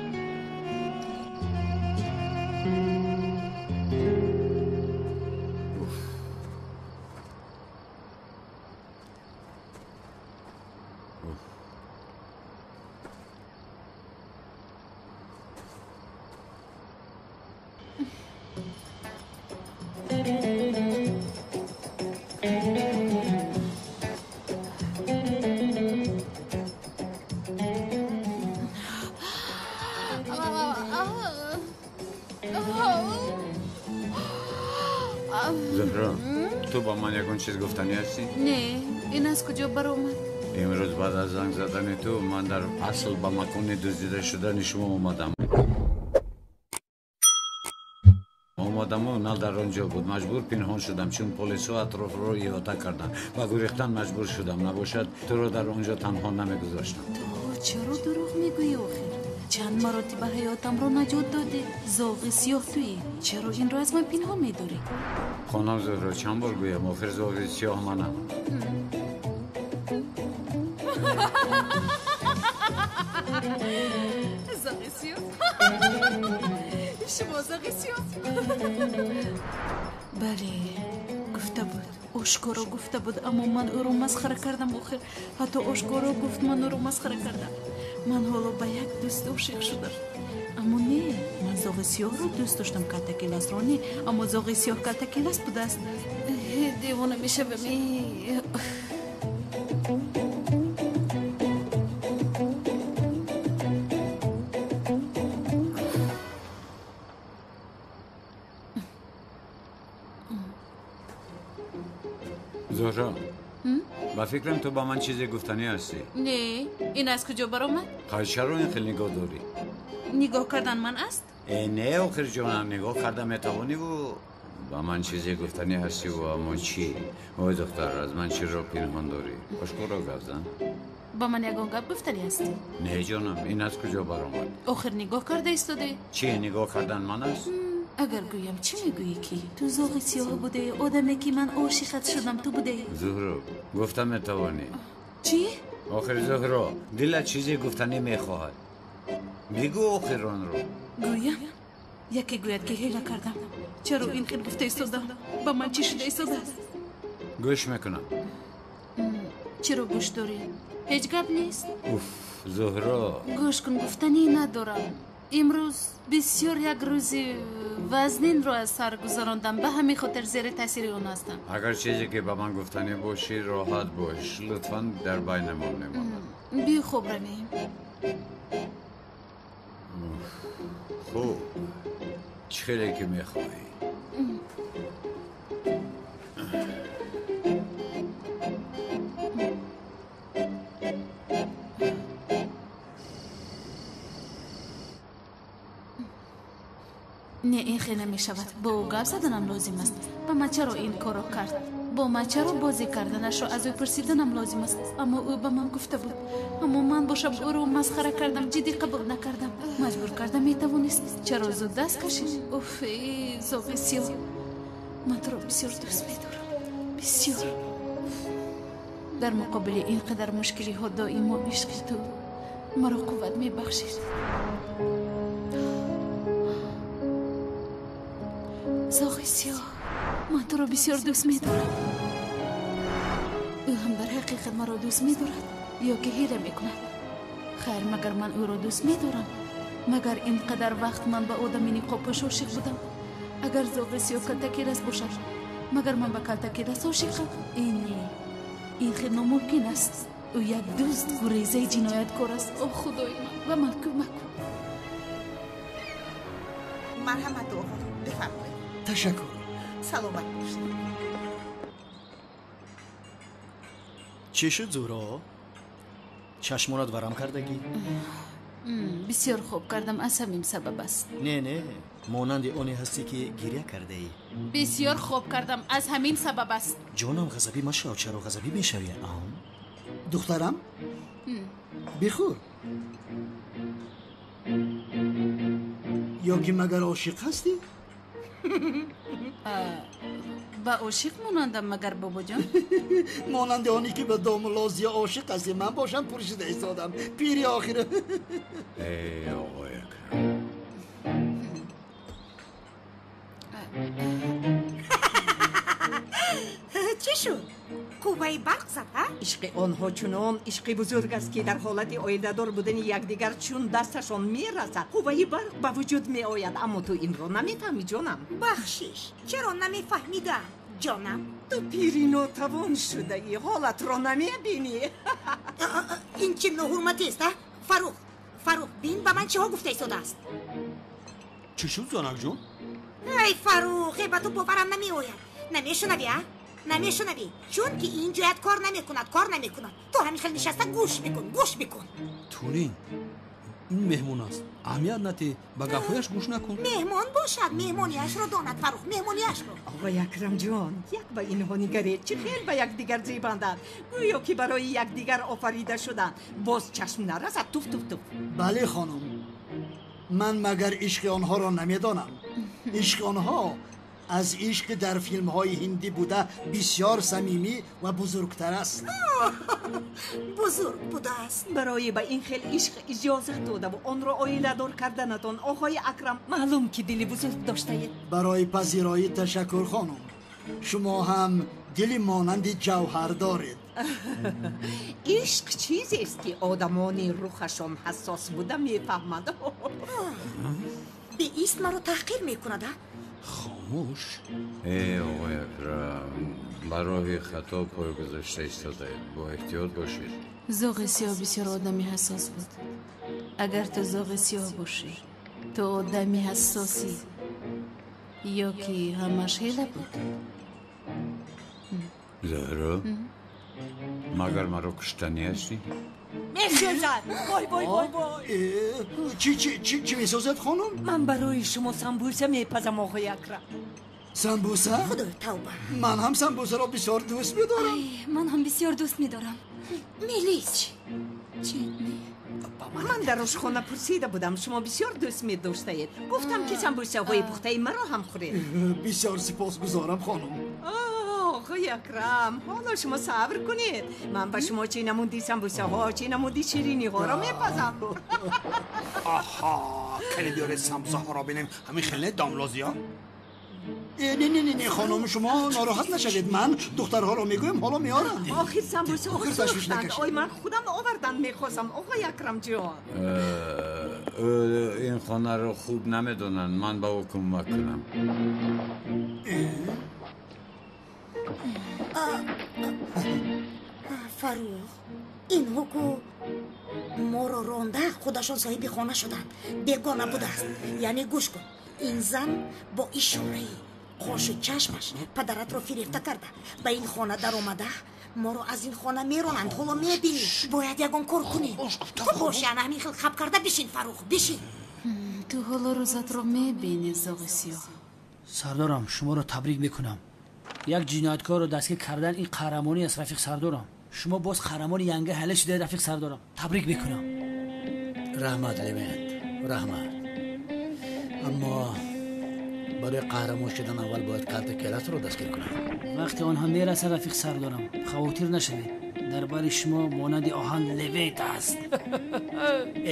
Зуҳро, ту ба ман ягон чиз гуфтанӣ ҳастӣ? Не, ин аз куҷо баромад? Имрӯз баъд аз занг задани ту ман дар асл ба макони дуздида шудани шумо омадам. Омадаму на дар он ҷо буд. Маҷбур пинҳон шудам, чун полисҳо атрофро иҳота карданд. Ба гурехтан маҷбур шудам. Набошад туро дар он ҷо танҳо намегузоштам. Ту чаро дурӯғ мегӯӣ охир? Чанд маротиба ҳаётамро наҷот додӣ. Зоғи сиёҳ туӣ. Чаро инро аз ман пинҳон медорӣ? Хонам Зуҳро, чанд бор гӯям, охир зоғи сиёҳ манам. Зоғи сиёҳ? Шумо зоғи сиёҳ? Бале, гуфта буд. Ошкоро гуфта буд, аммо ман ӯро масхара кардам охир. Ҳатто ошкоро гуфт, ман ӯро масхара кардам. Ман ҳоло ба як дӯст ошиқ шудам. Аммо не, ман зоғи сиёҳро дӯст доштам, калтакиласро не. Аммо зоғи сиёҳ калтакилас будааст. Девона мешавам. Зуҳро, ба фикрам ту ба ман чизе гуфтанӣ ҳастӣ. Не, ин аз куҷо баромад? Хай, чаро ин хел нигоҳ дорӣ? Нигоҳ кардан ман аст? Э, не, охир ҷонам, нигоҳ карда метавониву ба ман чизе гуфтанӣ ҳастиву, аммо чӣ? Ой духтар, аз ман чиро пинҳон дорӣ? Ошкоро гап зан. Ба ман ягон гап гуфтанӣ ҳастӣ? Не ҷонам, ин аз куҷо баромад? Охир нигоҳ карда истодаӣ. Чӣ, нигоҳ кардан ман аст? Агар гӯям, чӣ мегӯӣ ки ту зоғи сиёҳ будаӣ, одаме ки ман ошиқат шудам ту будаӣ? Зуҳро, гуфта метавонӣ. Чӣ? Охир Зуҳро, дилат чизе гуфтанӣ мехоҳад. Бигӯ охир онро. Гӯям? Яке гӯяд ки ҳела кардам. Чаро ин хел гуфта истодам? Ба ман чӣ шуда истодааст? Гӯш мекунам. Чаро гӯш дорӣ? Ҳеҷ гап нест. Уф, Зуҳро. Гӯш кун, гуфтанӣ надорам. Имрӯз бисёр як рӯзи вазнинро аз сар гузарондам. Ба ҳамин хотир зери таъсири он ҳастам. Агар чизе ки ба ман гуфтанӣ бошӣ, роҳат бош. Лутфан дар байнамон мемонад. Биё хоб равем. Хуб, чӣ хеле ки мехоҳӣ. Не, ин хел намешавад. Бо ӯ гап заданам лозим аст. Ба ман чаро ин корро кард? Бо ман чаро бозӣ карданашро аз ӯ пурсиданам лозим аст? Аммо ӯ ба ман гуфта буд. Аммо ман бошам ӯро масхара кардам, ҷиддӣ қабул накардам. Маҷбур карда метавонист. Чаро зуд даст кашид? Уф, эй зоғи сиёҳ, ман туро бисёр дӯст медорам. Бисёр. Дар муқобили ин қадар мушкилиҳо доимо ишқи ту маро қувват мебахшид. Зоғи сиёҳ, ман туро бисёр дӯст медорам. Ӯ ҳам дар ҳақиқат маро дӯст медорад ё ки ҳила мекунад? Хайр, магар ман ӯро дӯст медорам? Магар ин қадар вақт ман ба одами ниқобпӯш ошиқ будам? Агар зоғи сиёҳ калтаки раст бошад, магар ман ба калтаки раст ошиқам? Ин не, ин хел номумкин аст. Ӯ як дузд, гурезаи ҷинояткор аст. О худои ман, ба ман кӯмак кун. Марҳамат оғо, бифармоед. Ташаккур. Саломат бошед. Чӣ шуд, Зуҳро? Чашмонат варам кардагӣ? Бисёр хоб кардам, аз ҳамин сабаб аст. Не, не, монанди оне ҳастӣ ки гиря кардаӣ. Бисёр хоб кардам, аз ҳамин сабаб аст. Ҷонам, ғазабӣ машав. Чаро ғазабӣ мешавӣ? Духтарам, бихӯр. Ё ки магар ошиқ ҳастӣ? Ба ошиқ монандам магар, бобоҷон? Монанди оне ки ба домулозия ошиқ ҳастӣ. Ман бошам пуршида истодам. Пири охир. Эй оғои Акрам. Чӣ шуд? Қувваи барқ зад, ҳа? Ишқи онҳо чунон ишқи бузург аст, ки дар ҳолати оиладор будани якдигар чун дасташон мерасад, қувваи барқ ба вуҷуд меояд. Аммо ту инро намефаҳмӣ, ҷонам. Бахшиш, чаро намефаҳмидам, ҷонам? Ту пири нотавон шудаӣ, ҳолатро намебинӣ. Ин чӣ ноҳурматист, а? Фарух, Фарух, бин ба ман чиҳо гуфта истодааст. Чӣ шуд, занакҷон? Ай Фарух, ба ту боварам намеояд. Намешунавӣ, а? Намешунавӣ, чунки ин ҷоят кор намекунад, кор намекунад. Ту ҳамин хел нишаста гӯш бикун, гӯш бикун. Тулин, ин меҳмон аст. Аҳамият натӣ, ба гапҳояш гӯш накун. Меҳмон бошад, меҳмониашро донад, Фарух, меҳмониашро. Оғои Акрамҷон, як ба инҳо нигаред, чӣ хел ба якдигар зебанданд. Гӯё ки барои якдигар офарида шуданд. Боз чашм нарасад, туф туф туф. Бале, хонум, ман магар ишқи онҳоро намедонам? Ишқи онҳо аз ишқи дар филмҳои ҳиндӣ буда бисёр самимӣ ва бузургтар аст. Бузург будааст. Барои ба ин хел ишқ иҷозат додаву онро оиладор карданатон, оғои Акрам, маълум ки дили бузург доштаед. Барои пазироӣ ташаккур, хонум. Шумо ҳам дили монанди ҷавҳар доред. Ишқ чизест ки одамони рухашон ҳассос буда мефаҳманд. Беист маро таҳқир мекунад, а? Хомӯш. Эй оғои Акрам, ба роҳи хато пой гузошта истодаед. Бо эҳтиёт бошед. Зоғи сиёҳ бисёр одами ҳассос буд. Агар ту зоғи сиёҳ бошӣ, ту одами ҳассосӣ. Ё ки ҳамаш ҳела буд? Зуҳро, магар маро куштанӣ ҳастӣ? Месӯзад! Вой, вой, вой, вой! Чӣ месӯзад, хонум? Ман барои шумо самбуса мепазам, оғои Акрам. Самбуса? Худои тавба! Ман ҳам самбусаро бисёр дӯст медорам. Ман ҳам бисёр дӯст медорам. Мелис. Чӣ? Ман дар ошхона пурсида будам, шумо бисёр дӯст медоштаед. Гуфтам ки самбусаҳои пухтаи маро ҳам хӯред. Бисёр сипосгузорам, хонум. Оғои Акрам, ҳоло шумо сабр кунед. Ман ба шумо чӣ намуди самбусаҳо, чӣ намуди шириниҳоро мепазам. Аҳа, кани биёред самбусаҳоро бинем. Ҳамин хел не, домлозиё? Не, не, не, не, хонум, шумо нороҳат нашавед. Ман духтарҳоро мегӯям, ҳоло меорам. Охир самбусаҳо Охир ташвиш сӯхтанд. накашед. Ой, ман худам овардан мехостам, оғои Акрамҷон. Ӯ ин хонаро хуб намедонанд. Ман ба ӯ кӯмак кунам. Фаррух, инҳо ку моро ронда худашон соҳиби хона шуданд. Бегона будааст. Яъне гӯш кун, ин зан бо ишораи қошу чашмаш падаратро фирефта карда ба ин хона даромада моро аз ин хона меронанд. Ҳоло мебинӣ, бояд ягон кор кунем. Ту боши, ана ҳамин хел хаб карда бишин. Фаррух, бишин. Ту ҳоло рӯзатро мебинӣ, зоғи сиёҳ. Сардорам, шуморо табрик мекунам. Як ҷинояткорро дастгир кардан ин қаҳрамонӣ аст, рафиқ сардорам. Шумо боз қаҳрамони янга ҳале шудаед, рафиқ сардорам. Табрик мекунам. Раҳмат, Левент, раҳмат. Аммо барои қаҳрамон шудан аввал бояд калта келасро дастгир кунам. Вақте онҳо мерасад, рафиқ сардорам, хавотир нашавед. Дар бари шумо монанди оҳан Левент аст.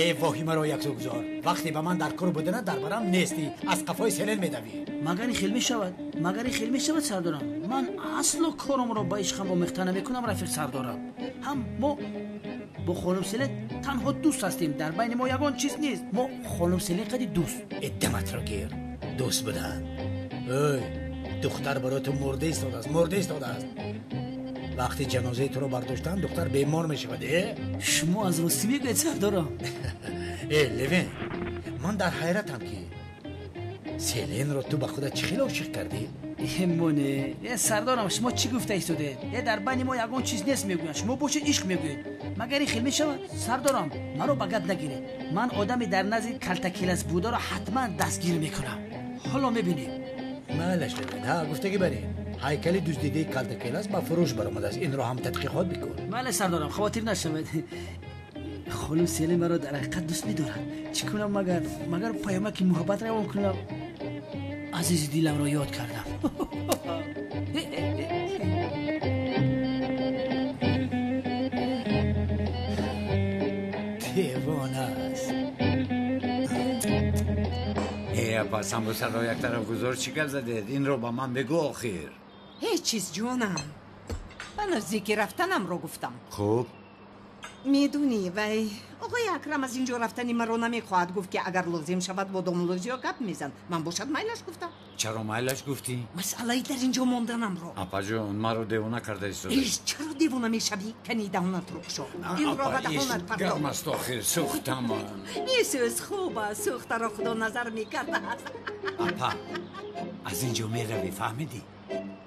Э, воҳимаро яксӯ гузор. Вақте ба ман дар кор будана дар барам нестӣ, аз қафои селен медавӣ. Магар ин хел мешавад? Магар ин хел мешавад, сардорам? Ман асло коромро ба ишқам омехта намекунам, рафиқ сардорам. Ҳам мо бо хонум селен танҳо дӯст ҳастем. Дар байни мо ягон чиз нест. Мо хонум селен қади дӯст. Эддаматро гир, дӯст будан. Ой, духтар барои ту мурда истодааст, мурда истодааст. Вақти ҷанозаи туро бардоштан духтар бемор мешавад. Э, шумо аз ростӣ мегӯед, сардорам? Э, Левен, ман дар ҳайратам ки селенро ту ба худат чӣ хел ошиқ кардӣ? Моне, э, сардорам, шумо чӣ гуфта истодед? Э, дар байни мо ягон чиз нест мегӯянд, шумо бошед ишқ мегӯед. Магар ин хел мешавад? Сардорам, маро ба гап нагиред. Ман одами дар назди калтакелас бударо ҳатман дастгир мекунам. Ҳоло мебинем. Майлаш, Левен, ҳа, гуфтагӣ барем. Ҳайкали дуздидаи калтакелас ба фурӯш баромадааст. Инро ҳам тадқиқот бикун. Бале, сардорам, хавотир нашавед. Хонум Селен маро дар ҳақиқат дӯст медорад. Чӣ кунам магар? Магар паёмаки муҳаббат равон кунам? Азизи диламро ёд кардам. Девона аст. Э, апа, самбусаро як тараф гузор, чӣ гап задед? Инро ба ман бигӯ охир. Ҳеҷ чиз, ҷонам. Ба наздики рафтанамро гуфтам. Хуб. Медунӣ, вай оғои Акрам аз инҷо рафтани маро намехоҳад. Гуфт ки агар лозим шавад бо домлозиё гап мезан. Ман бошад майлаш гуфтам. Чаро майлаш гуфтӣ? Масъалаи дар инҷо монданамро. Апаҷон, маро девона карда истода. Иш, чаро девона мешавӣ? Кани даҳонатро кушо. Инро ба даҳонат партоб. Гарм аст охир, сӯхтам. Месӯз, хуб аст, сӯхтаро худо назар мекардааст. Апа, аз инҷо меравӣ, фаҳмидӣ?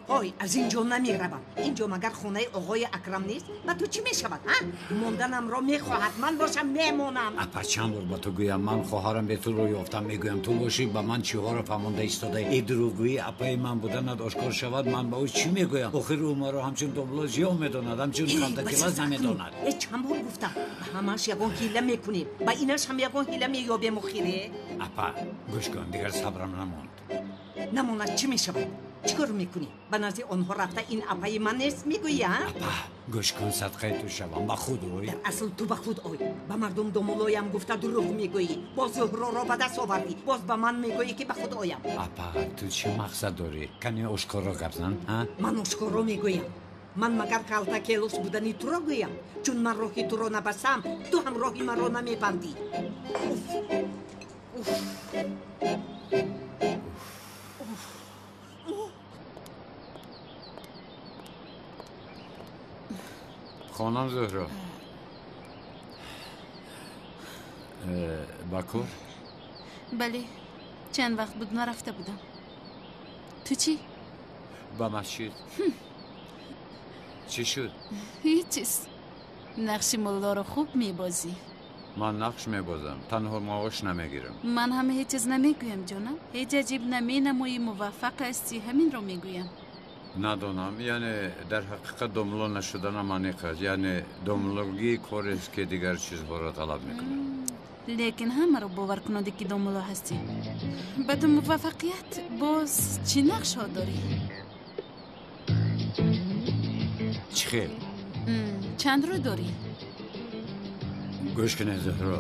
Ой, аз ин ҷо намеравам. Ин ҷо магар хонаи оғои Акрам нест? Ба ту чӣ мешавад, ҳа? Монданамро мехоҳад, ман бошам мемонам. Апа, чанд бор ба ту гӯям, ман хоҳарам бе туро ёфтам мегӯям. Ту бошӣ ба ман чиҳоро фаҳмонда истодаӣ. Э, дурӯғгӯӣ апаи ман буданат ошкор шавад, ман ба ӯ чӣ мегӯям? Охир ӯ маро ҳамчун домлозиё медонад, ҳамчун калтакелас намедонад. Э, чанд бор гуфтам, ба ҳамааш ягон ҳила мекунем, ба инаш ҳам ягон ҳила меёбем охире. Апа, гӯш кун, дигар сабрам намонд. Намонад чӣ мешавад? Чӣ кор мекунӣ? Ба назди онҳо рафта ин апаи ман нест мегӯӣ, а? Апа, гӯш кун, садқаи ту шавам, ба худ ой. Дар асл ту ба худ ой. Ба мардум домулоям гуфта дурӯғ мегӯӣ. Боз Зуҳроро ба даст овардӣ, боз ба ман мегӯӣ ки ба худ оям. Апа, ту чӣ мақсад дорӣ? Кани ошкоро гап зан, а? Ман ошкоро мегӯям. Ман магар калтакелос будани туро гӯям? Чун ман роҳи туро набастам, ту ҳам роҳи маро намебандӣ. Уф, уф. Хонам Зуҳро, ба кор? Бале, чанд вақт буд нарафта будам. Ту чӣ? Ба масҷид. Чӣ шуд? Ҳеҷ чиз. Нақши муллоро хуб мебозӣ. Ман нақш мебозам, танҳо маош намегирам. Ман ҳам ҳеҷ чиз намегӯям, ҷонам. Ҳеҷ аҷиб наменамоӣ, муваффақ ҳастӣ, ҳаминро мегӯям. Надонам, яъне дар ҳақиқат домло нашуданам аниқ аст. Яъне домлогӣ корест ки дигар чизҳоро талаб мекунад. Лекин ҳамаро бовар кунонде ки домло ҳастӣ. Ба ту муваффақият, боз чӣ нақшҳо дорӣ? Чӣ хел? Чанд рӯ дорӣ? Гӯш кунед, Зуҳро,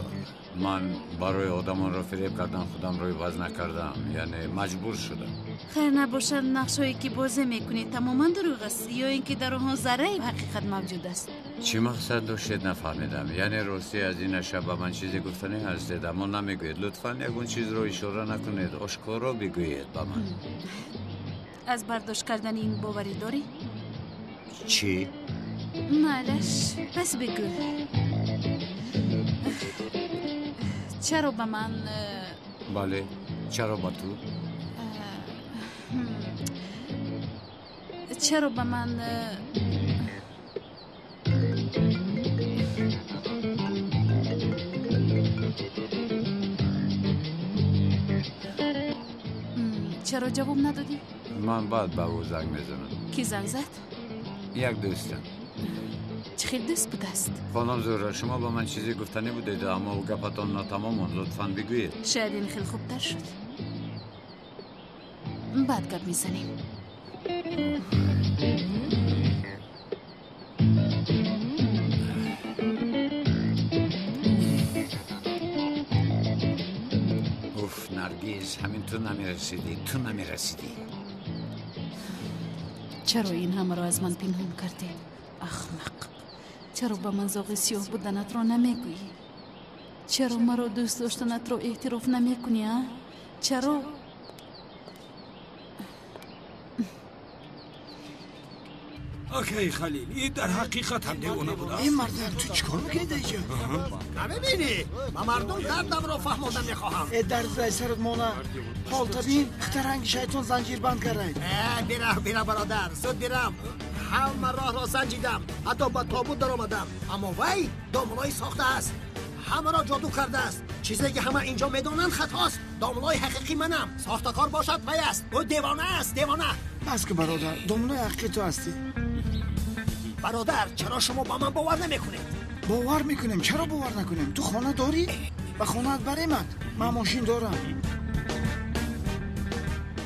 ман барои одамонро фиреб кардан худамро иваз накардам, яъне маҷбур шудам. Хайр набошад, нақшҳое ки бозӣ мекунӣ тамоман дурӯғ аст ё ин ки дар онҳо зарраи ҳақиқат мавҷуд аст? Чӣ мақсад доштед нафаҳмидам. Яъне ростӣ аз ин шаб ба ман чизе гуфтанӣ ҳастед, аммо намегӯед. Лутфан ягон чизро ишора накунед, ошкоро бигӯед ба ман. Аз бардошт кардани ин боварӣ дорӣ? Чӣ? Майлаш, пас бигӯ. Чаро ба ман? Бале, чаро ба ту? Чаро ба ман? Чаро ҷавоб надодӣ? Ман баъд ба ӯ занг мезанам. Кӣ занг зад? Як дӯстам. Чӣ хел дӯст будааст? Хонум Зуҳро, шумо ба ман чизе гуфтанӣ будед, аммо гапатон натамом монд. Лутфан бигӯед. Шояд ин хел хубтар шуд. Баъд гап мезанем. Уф, Наргиз, ҳамин ту намерасидӣ, ту намерасидӣ. Чаро ин ҳамаро аз ман пинҳон кардӣ? Ахмақ, чаро ба ман зоғи сиёҳ буданатро намегӯӣ? Чаро маро дӯст доштанатро эътироф намекунӣ, а? Чаро? Акай Халил, ин дар ҳақиқат ҳам девона будааст. Ин мардак, ту чӣ кор мекунӣ дар инҷо? Намебинӣ? Ба мардум дардамро фаҳмода мехоҳам. Э, дард ай сарат мона. Ҳолта бин, хитаранги шайтон занҷирбанд кардай. Э, бирав, бирав бародар, зуд бирав. Ҳама роҳро санҷидам, ҳатто ба тобут даромадам. Аммо вай домлои сохтааст. Ҳамаро ҷоду кардааст. Чизе ки ҳама инҷо медонанд хатост. Домлои ҳақиқӣ манам. Сохтакор бошад вай аст. Ӯ девона аст, девона. Бас ки бародар, домлои ҳақиқӣ ту ҳастӣ. Бародар, чаро шумо ба ман бовар намекунед? Бовар мекунем, чаро бовар накунем? Ту хона дорӣ? Ба хонаат баремад. Ман мошин дорам.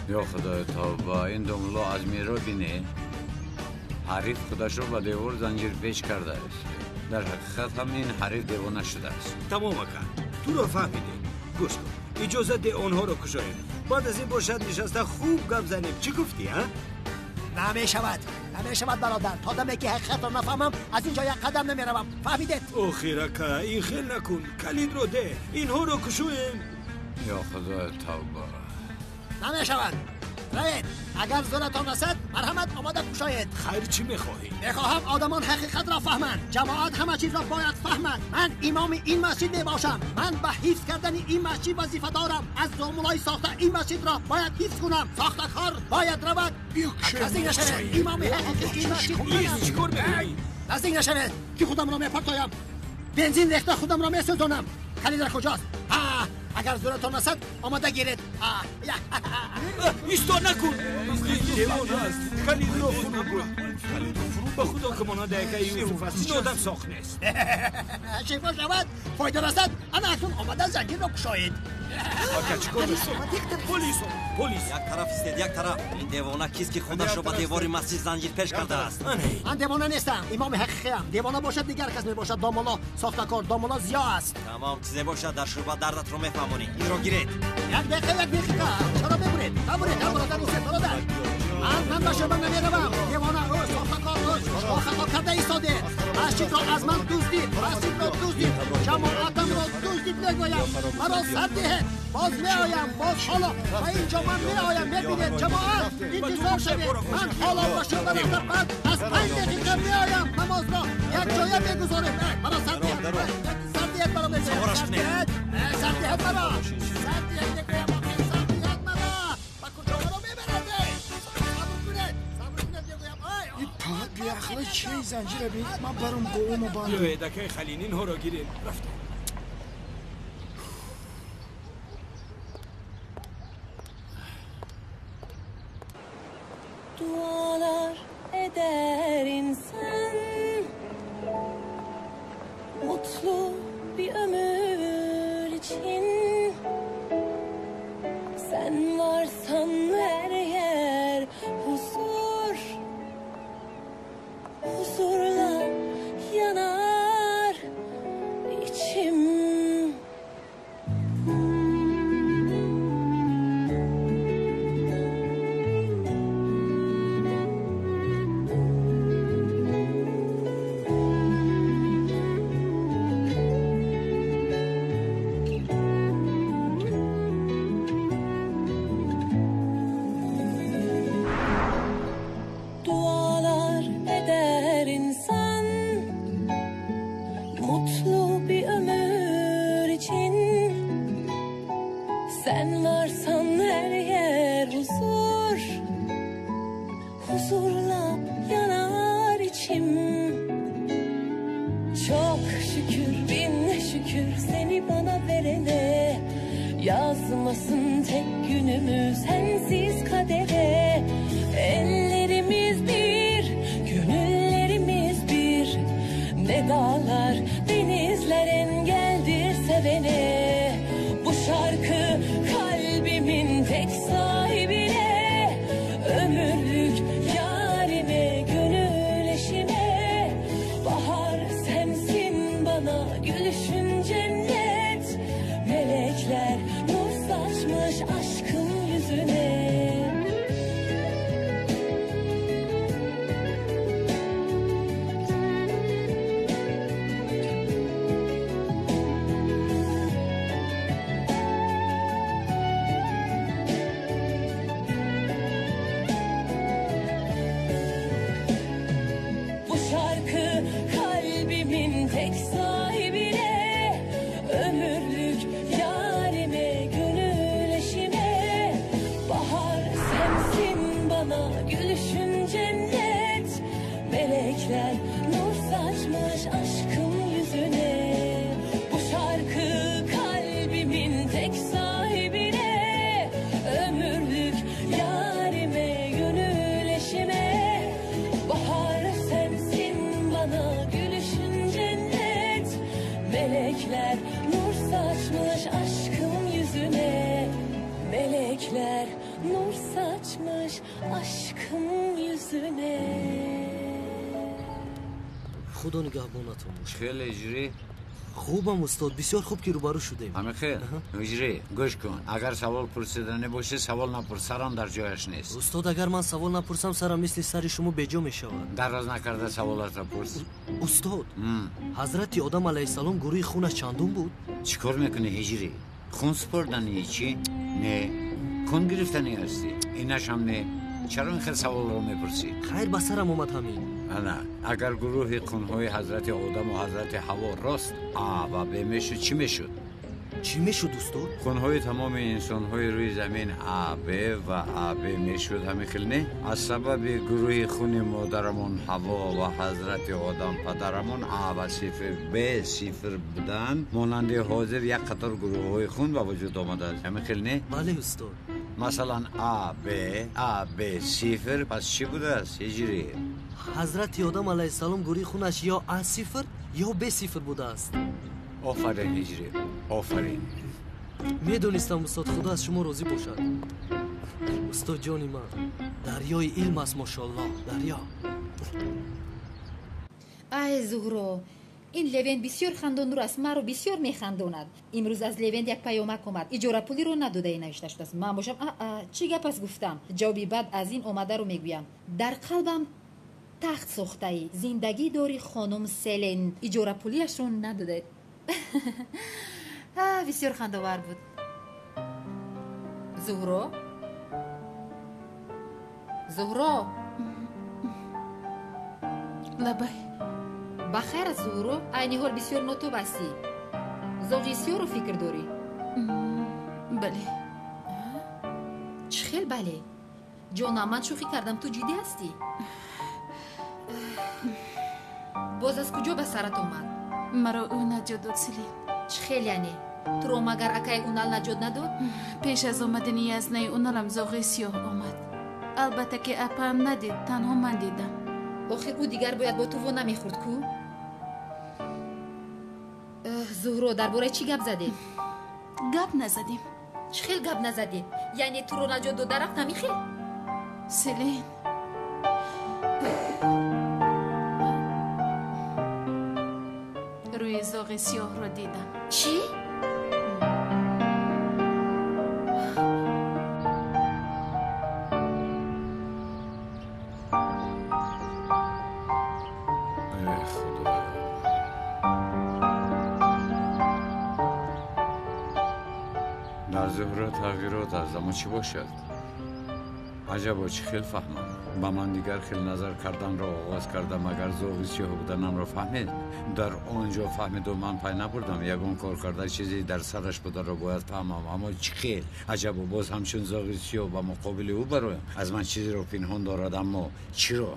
Ё худои тавба, ин домло аз меро бине. Ҳариф худашро ба девор занҷирпеч кардааст. Дар ҳақиқат ҳам ин ҳариф девона шудааст. Тамом ака, туро фаҳмидем. Гӯш кун, иҷозат де онҳоро кушоем. Баъд аз ин бошад нишаста хуб гап занем. Чӣ гуфтӣ, а? Намешавад, намешавад бародар. То даме ки ҳақиқатро нафаҳмам, аз ин ҷо як қадам намеравам. Фаҳмидед? Охир ака, ин хел накун. Калидро де, инҳоро кушоем. Ё худои тавба. Намешавад. Равед, агар зӯратон расад, марҳамат омода кушоед. Хайр, чӣ мехоҳӣ? Мехоҳам одамон ҳақиқатро фаҳманд. Ҷамоат ҳама чизро бояд фаҳмад. Ман имоми ин масҷид мебошам. Ман ба ҳифз кардани ин масҷид вазифа дорам. Аз домулои сохта ин масҷидро бояд ҳифз кунам. Сохтакор бояд равад. Наздик нашавед. Имоми ҳақиқии ин масҷид манам. Чӣ кор мекунӣ? Наздик нашавед, ки худамро мепартоям. Бензин рехта худамро месӯзонам. Калид дар куҷост? Агар зӯратон расад, омода гиред. Исто накун! Девона аст. Калидро фурӯ бурд. Ба худо ки монанди акаи Юсуф аст. Ин одам сох нест. Шифо шавад, фоида расад. Ана акнун омада занҷирро кушоед. Ака, чӣ кор мекунӣ? Полис, полис. Як тараф истед, як тараф. Ин девона кист ки худашро ба девори масҷид занҷирпеш кардааст? Ман девона нестам, имоми ҳақиқиам. Девона бошад дигар кас мебошад. Домуло сохтакор, домуло зиё аст. Тамом, чизе бошад дар шӯъба дардатро мефаҳмонӣ. Инро гиред. Як дақиқа, як дақиқа. Чаро мебуред? Набуред, бародар, устед, бародар. Ман ба шӯъба намеравам. Девона ӯ, сохтакор ӯ. Шумо хато карда истодед. Масҷидро аз ман дуздид, масҷидро дуздид, ҷамоатамро дуздид мегӯям. Маро сар диҳед. Боз меоям, боз ҳоло ба ин ҷо ман меоям. Мебинед ҷамоат, интизор шавед. Ман ҳоло ба шӯъба рафта баъд аз 5 дақиқа меоям. Намозро як ҷоя мегузорем. Маро сар диҳед, сар диҳед маро мегӯям. Сар диҳед маро, сар диҳед мегӯям. Сар диҳед маро. Ба куҷо маро мебаред? Сабр кунед, сабр кунед мегӯям. Ин беақла чӣ занҷира бин? Ман баром говумо бандам. Биёед акаи Халил, инҳоро гирем. Рафтем. Ту Dualar eder insan, mutlu bir ömür için. Sen varsan her yer huzur, huzurla yanar içim. Dualar eder insan, mutlu bir ömür için. Sen varsan her yer huzur, huzurla yanar içim. Çok şükür, bin şükür seni bana verene. Yazmasın tek günümü sensiz kadere. Ellerimiz bir, gönüllerimiz bir. Ne dağlar, denizler engeldir sevene. Bu şarkı kalbimin tek sahibine. Ömürlük yarime, gönül eşime. Bahar sensin bana, gülüşün cennet. Melekler nur saçmış aşkın yüzüne. Bu şarkı kalbimin tek sahibine. Ömürlük yarime, gönül eşime. Bahar sensin bana, gülüşün cennet. Melekler nur saçmış aşkın yüzüne. Bu şarkı kalbimin tek sahibine. Ömürlük yarime, gönül eşime. Bahar sensin bana, gülüşün cennet. Melekler nur saçmış aşkın yüzüne. Melekler nur saçmış aşkın yüzüne. Худо нигаҳбонатон бошад. Хеле ҳиҷрӣ? Хубам устод, бисёр хуб ки рӯбарӯ шудем. Ҳамин хел ҳиҷрӣ, гӯш кун, агар савол пурсиданӣ бошӣ, савол напурс, сарам дар ҷояш нест. Устод, агар ман савол напурсам, сарам мисли сари шумо беҷо мешавад. Дароз накарда саволатро пурс. Устод, ҳазрати одам алайҳиссалом гурӯҳи хунаш чандум буд? Чӣ кор мекунӣ ҳиҷрӣ? Хун супорданӣ чӣ? Не. Хун гирифтанӣ ҳастӣ? Инашам не. Чаро ин хел саволро мепурсӣ? Хайр, ба сарам омад ҳамин. Ана, агар гурӯҳи хунҳои ҳазрати одаму ҳазрати ҳаво рост А ва Б мешуд, чӣ мешуд? Чӣ мешуд устод? Хунҳои тамоми инсонҳои рӯи замин А Б ва А Б мешуд, ҳамин хел не? Аз сабаби гурӯҳи хуни модарамон ҳаво ва ҳазрати одам падарамон А ва сифр Б сифр будан, монанди ҳозир як қатор гурӯҳҳои хун ба вуҷуд омадааст, ҳамин хел не? Бале устод. Масалан А Б, А Б сифр, пас чӣ будааст ҳиҷрӣ? Ҳазрати одам алайҳиссалом гурӯҳи хунаш ё А сифр ё Б сифр будааст. Офарин ҳиҷрӣ, офарин. Медонистам устод, худо аз шумо розӣ бошад. Устод ҷони ман, дарёи илм аст, мошоаллоҳ, дарё. Ай Зуҳро, ин Левент бисёр хандонур аст, маро бисёр механдонад. Имрӯз аз Левент як паёмак омад, иҷорапулиро надодаи навишта шудааст. Ман бошам аа чӣ гап аст гуфтам. Ҷавоби бад аз ин омадаро мегӯям. Дар қалбам тахт сохтаӣ, зиндагӣ дори хонум Селен, иҷорапулиашро надодаед. Бисёр хандовар буд. Зуҳро, Зуҳро. Лабай. Ба хайр аст Зуҳро, айни ҳол бисёр нотоб ҳастӣ. Зоғи сиёро фикр дорӣ? Бале. Чӣ хел бале? Ҷонам, ман шӯхӣ кардам, ту ҷиддӣ ҳастӣ? Боз аз куҷо ба сарат омад? Маро ӯ наҷот дод, Селин. Чӣ хел яъне? Туро магар акаи Унал наҷот надод? Пеш аз омадани язнаи Уналам зоғи сиёҳ омад. Албатта ки апаам надид, танҳо ман дидам. Охир ӯ дигар бояд бо ту во намехӯрд ку? Зуҳро, дар бораи чӣ гап задем? Гап назадем. Чӣ хел гап назадем? Яъне туро наҷот дода рафт ҳамин хел? Селин, рӯи зоғи сиёҳро дидам. Чӣ? Дар Зуҳро тағйирот аст, аммо чӣ бошад? Аҷабо, чӣ хел фаҳмам? Ба ман дигар хел назар карданро оғоз карда, магар зоғи сиёҳ буданамро фаҳмид? Дар он ҷо фаҳмиду ман пай набурдам. Ягон кор карда чизе дар сараш бударо бояд фаҳмам, аммо чӣ хел? Аҷабо, боз ҳамчун зоғи сиёҳ ба муқобили ӯ бароям. Аз ман чизеро пинҳон дорад, аммо чиро?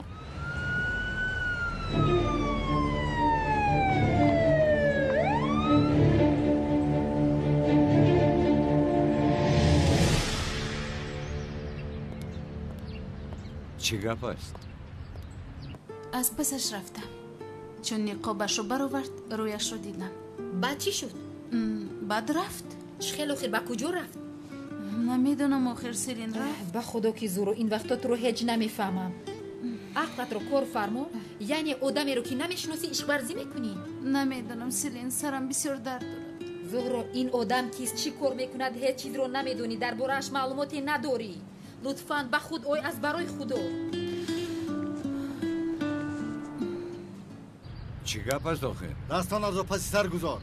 Чӣ гап аст? Аз пасаш рафтам. Чун ниқобашро баровард, рӯяшро дидам. Баъд чӣ шуд? Баъд рафт. Чӣ хел охир ба куҷо рафт? Намедонам охир, Селин, рафт. Ба худо ки Зуҳро, ин вақто туро ҳеҷ намефаҳмам. Ақлатро кор фармо, яъне одамеро ки намешиносӣ ишқварзӣ мекунӣ? Намедонам, Селин, сарам бисёр дард дорад. Зуҳро, ин одам кист, чӣ кор мекунад, ҳеҷ чизро намедонӣ, дар борааш маълумоте надорӣ. Лутфан ба худ ой, аз барои худо. Чӣ гап аст охир? Дастонатро паси сар гузор.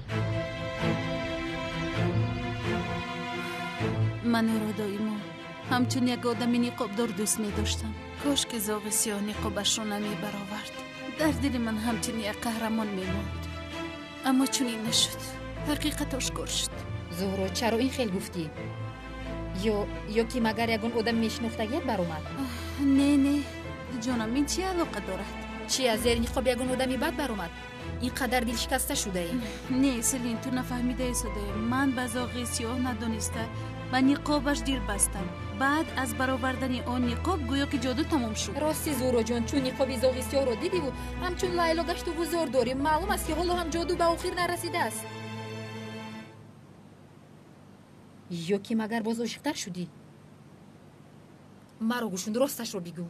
Ман ӯро доимо ҳамчун як одами ниқобдор дӯст медоштам. Кош ки зоғи сиёҳ ниқобашро намебаровард. Дар дили ман ҳамчун як қаҳрамон мемонд. Аммо чунин нашуд. Ҳақиқат ошкор шуд. Зуҳро, чаро ин хел гуфтӣ? Ё ки магар ягон одам мешинохтагият баромад? Не, не, ҷонам, ин чӣ алоқа дорад? Чи, аз зери ниқоб ягон одами бад баромад? Ин қадар дилшикаста шудаем. Не, Селин, ту нафаҳмидаи содаем. Ман ба зоғи сиёҳ надониста ба ниқобаш дил бастам. Баъд аз баровардани он ниқоб гӯё ки ҷоду тамом шуд. Рости, Зуҳроҷон, чун ниқоби зоғи сиёҳро дидиву ҳамчун Лайло гашту гузор дорӣ, маълум аст ки ҳоло ҳам ҷоду ба охир нарасидааст. Ё ки магар боз ошиқтар шудӣ? Маро гӯшун, росташро бигӯ.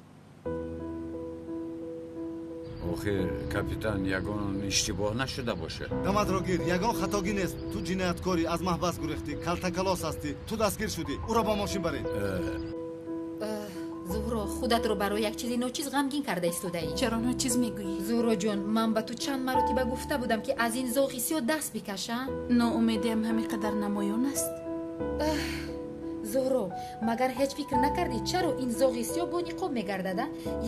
Охир, капитан, ягон иштибоҳ нашуда бошад? Даматро гир, ягон хатогӣ нест. Ту ҷинояткорӣ, аз маҳбас гурехтӣ, калтакалос ҳастӣ, ту дастгир шудӣ. Ӯро ба мошин баред. Зуҳро, худатро барои як чизи ночиз ғамгин карда истодаӣ. Чаро ночиз мегӯӣ? Зуҳроҷон, ман ба ту чанд маротиба гуфта будам, ки аз ин зоғи сиёҳ даст бикаша. Ноумедиам ҳамин қадар намоён аст? Зуҳро, магар ҳеҷ фикр накардӣ, чаро ин зоғи сиёҳ бо ниқоб мегардад?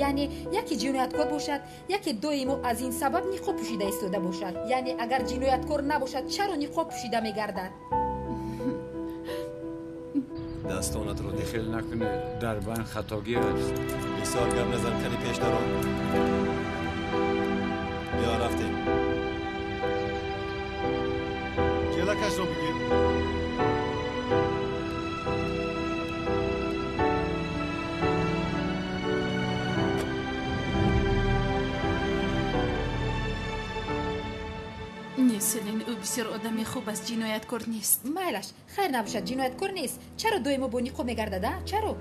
Яъне яке ҷинояткор бошад, яке доимо аз ин сабаб ниқоб пӯшида истода бошад. Яъне агар ҷинояткор набошад, чаро ниқоб пӯшида мегардад? Дастонатро дихел накунед, дар байн хатогӣ аст. Бисёр гап назан, кани пеш даро. Биё, рафтем. Ҷелакашро бигир. Не, Селин, ӯ бисёр одами хуб аст, ҷинояткор нест. Майлаш, хайр набошад, ҷинояткор нест. Чаро доимо бо ниқоб мегардад, а? Чаро?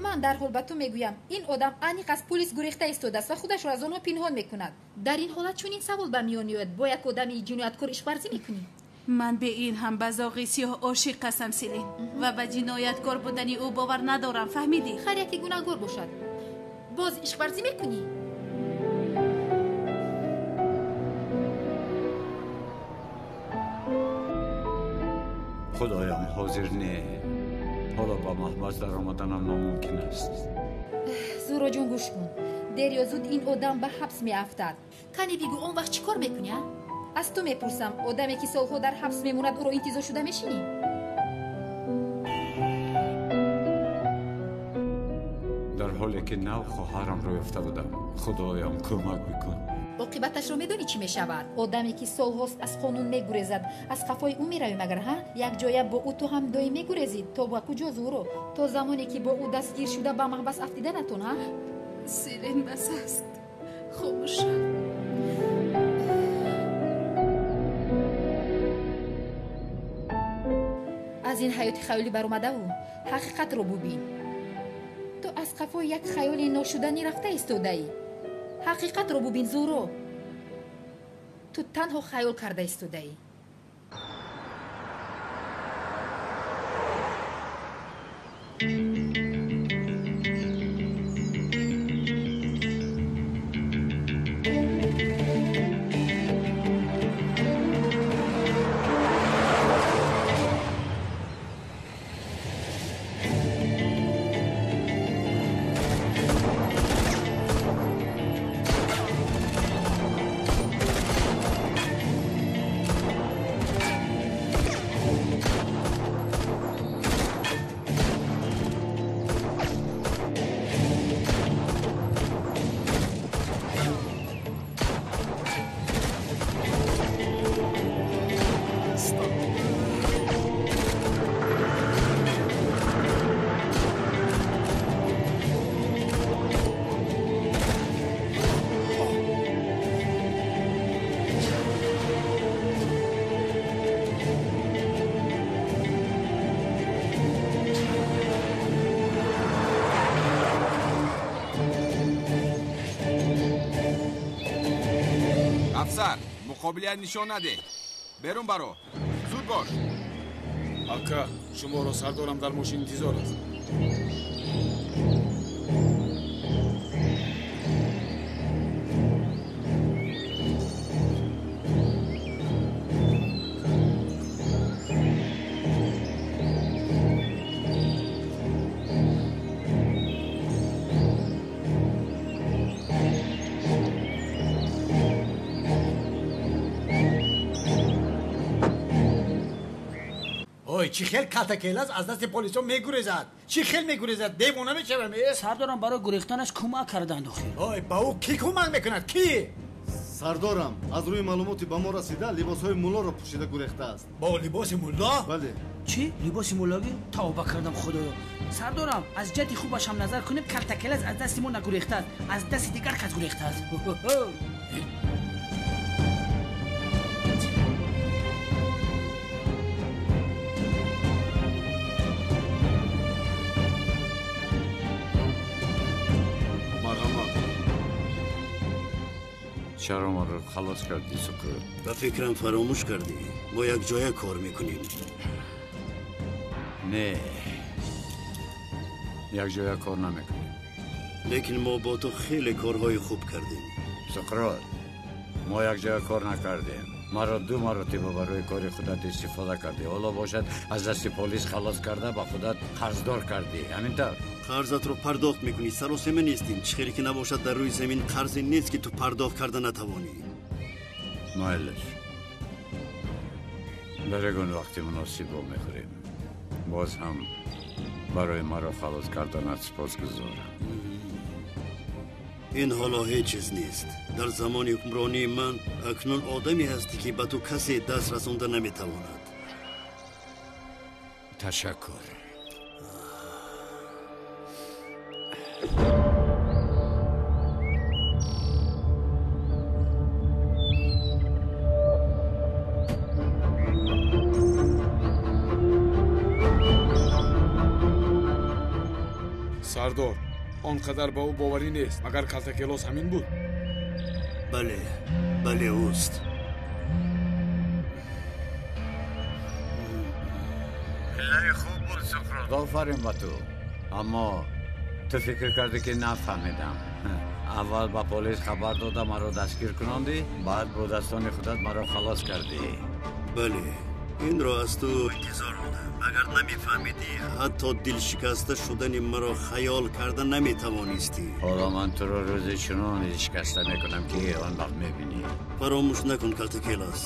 Ман дарҳол ба ту мегӯям, ин одам аниқ аз пулис гурехта истодааст ва худашро аз онҳо пинҳон мекунад. Дар ин ҳолат чунин савол ба миён меояд: бо як одами ҷинояткор ишқварзӣ мекунӣ? Ман бе ин ҳам ба зоғи сиёҳ ошиқ ҳастам, Селин, ва ба ҷинояткор будани ӯ бовар надорам, фаҳмидӣ? Ҳар яке гунаҳгор бошад, боз ишқварзӣ мекунӣ? Худоям, ҳозир не. Ҳоло ба маҳбас даромаданам номумкин аст. Зуҳроҷон, гӯш кун. Дер ё зуд ин одам ба ҳабс меафтад. Кани бигӯ, он вақт чӣ кор мекунӣ, а? Аз ту мепурсам, одаме ки солҳо дар ҳабс мемонад, ӯро интизор шуда мешинӣ? Дар ҳоле ки нав хоҳарамро ёфта будам. Худоям, кӯмак бикун. Оқибаташро медонӣ чӣ мешавад? Одаме ки солҳост аз қонун мегурезад, аз қафои ӯ меравӣ магар, ҳа? Якҷоя бо ӯ ту ҳам доим мегурезӣ. То ба куҷо, Зуҳро? То замоне ки бо ӯ дастгир шуда ба маҳбас афтиданатон, ҳа? Селин, бас аст, хомӯш шав. Аз ин ҳаёти хаёлӣ баромадаву ҳақиқатро бубин. Ту аз қафои як хаёли ношуданӣ рафта истодаӣ. Ҳақиқатро бубин, Зуҳро. Ту танҳо хаёл карда истодаӣ. Афсар, муқобилият нишон надеҳ. Берун баро. Зуд бош. Ака, шуморо сардорам дар мошин интизор аст. Чӣ хел калтакелас аз дасти полисо мегурезад? Чӣ хел мегурезад? Девона мешавам. Сардорам барои гурехтанаш кӯмак карданд охир. Ой, ба ӯ кӣ кӯмак мекунад? Кӣ? Сардорам, аз рӯи маълумоти ба мо расида, либосҳои муллоро пӯшида гурехтааст. Бо либоси мулло? Бале. Чӣ? Либоси муллогӣ? Тавба кардам, худоё. Сардорам, аз ҷиҳати хубаш ҳам назар кунем, калтакелас аз дасти мо нагурехтааст, аз дасти дигар кас гурехтааст. Чаро маро халос кардӣ, Суқрот? Ба фикрам фаромӯш кардӣ. Мо якҷоя кор мекунем. Не, якҷоя кор намекунем. Лекин мо бо ту хеле корҳои хуб кардем. Суқрот, мо якҷоя кор накардем. Маро ду маротиба барои кори худат истифода кардӣ. Ҳоло бошад аз дасти полис халос карда ба худат қарздор кардӣ. Ҳамин тавр? Қарзатро пардохт мекунӣ. Саросема нестем. Чӣ хеле ки набошад, дар рӯи замин қарзе нест, ки ту пардохт карда натавонӣ. Майлаш, дар ягон вақти муносиб вомехӯрем. Боз ҳам барои маро халос карданат сипосгузорам. Ин ҳоло ҳеҷ чиз нест. Дар замони ҳукмронии ман акнун одаме ҳастӣ, ки ба ту касе даст расонда наметавонад. Ташаккур. Сардор, он қадар ба ӯ боварӣ нест. Магар калтакелос ҳамин буд? Бале, бале, ӯст. Хеле хуб буд, Суқрот. Офарин ба ту. Аммо ту фикр кардӣ, ки нафаҳмидам. Аввал ба полис хабар дода маро дастгир кунондӣ, баъд бо дастони худат маро халос кардӣ. Бале, инро аз ту интизор будам. Агар намефаҳмидӣ, ҳатто дилшикаста шудани маро хаёл карда наметавонистӣ. Ҳоло ман туро рӯзи чунон дилшикаста мекунам, ки он вақт мебинӣ. Фаромӯш накун, калтакелас,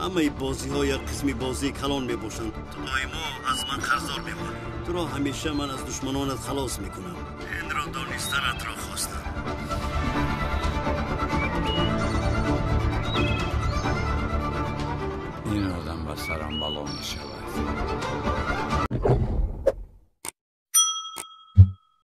ҳамаи бозиҳо як қисми бозии калон мебошанд. Ту доимо аз ман қарздор мемонӣ. Туро ҳамеша ман аз душманонат халос мекунам. Инро донистанатро хостам. Баъдан ба сарам бало мешавад.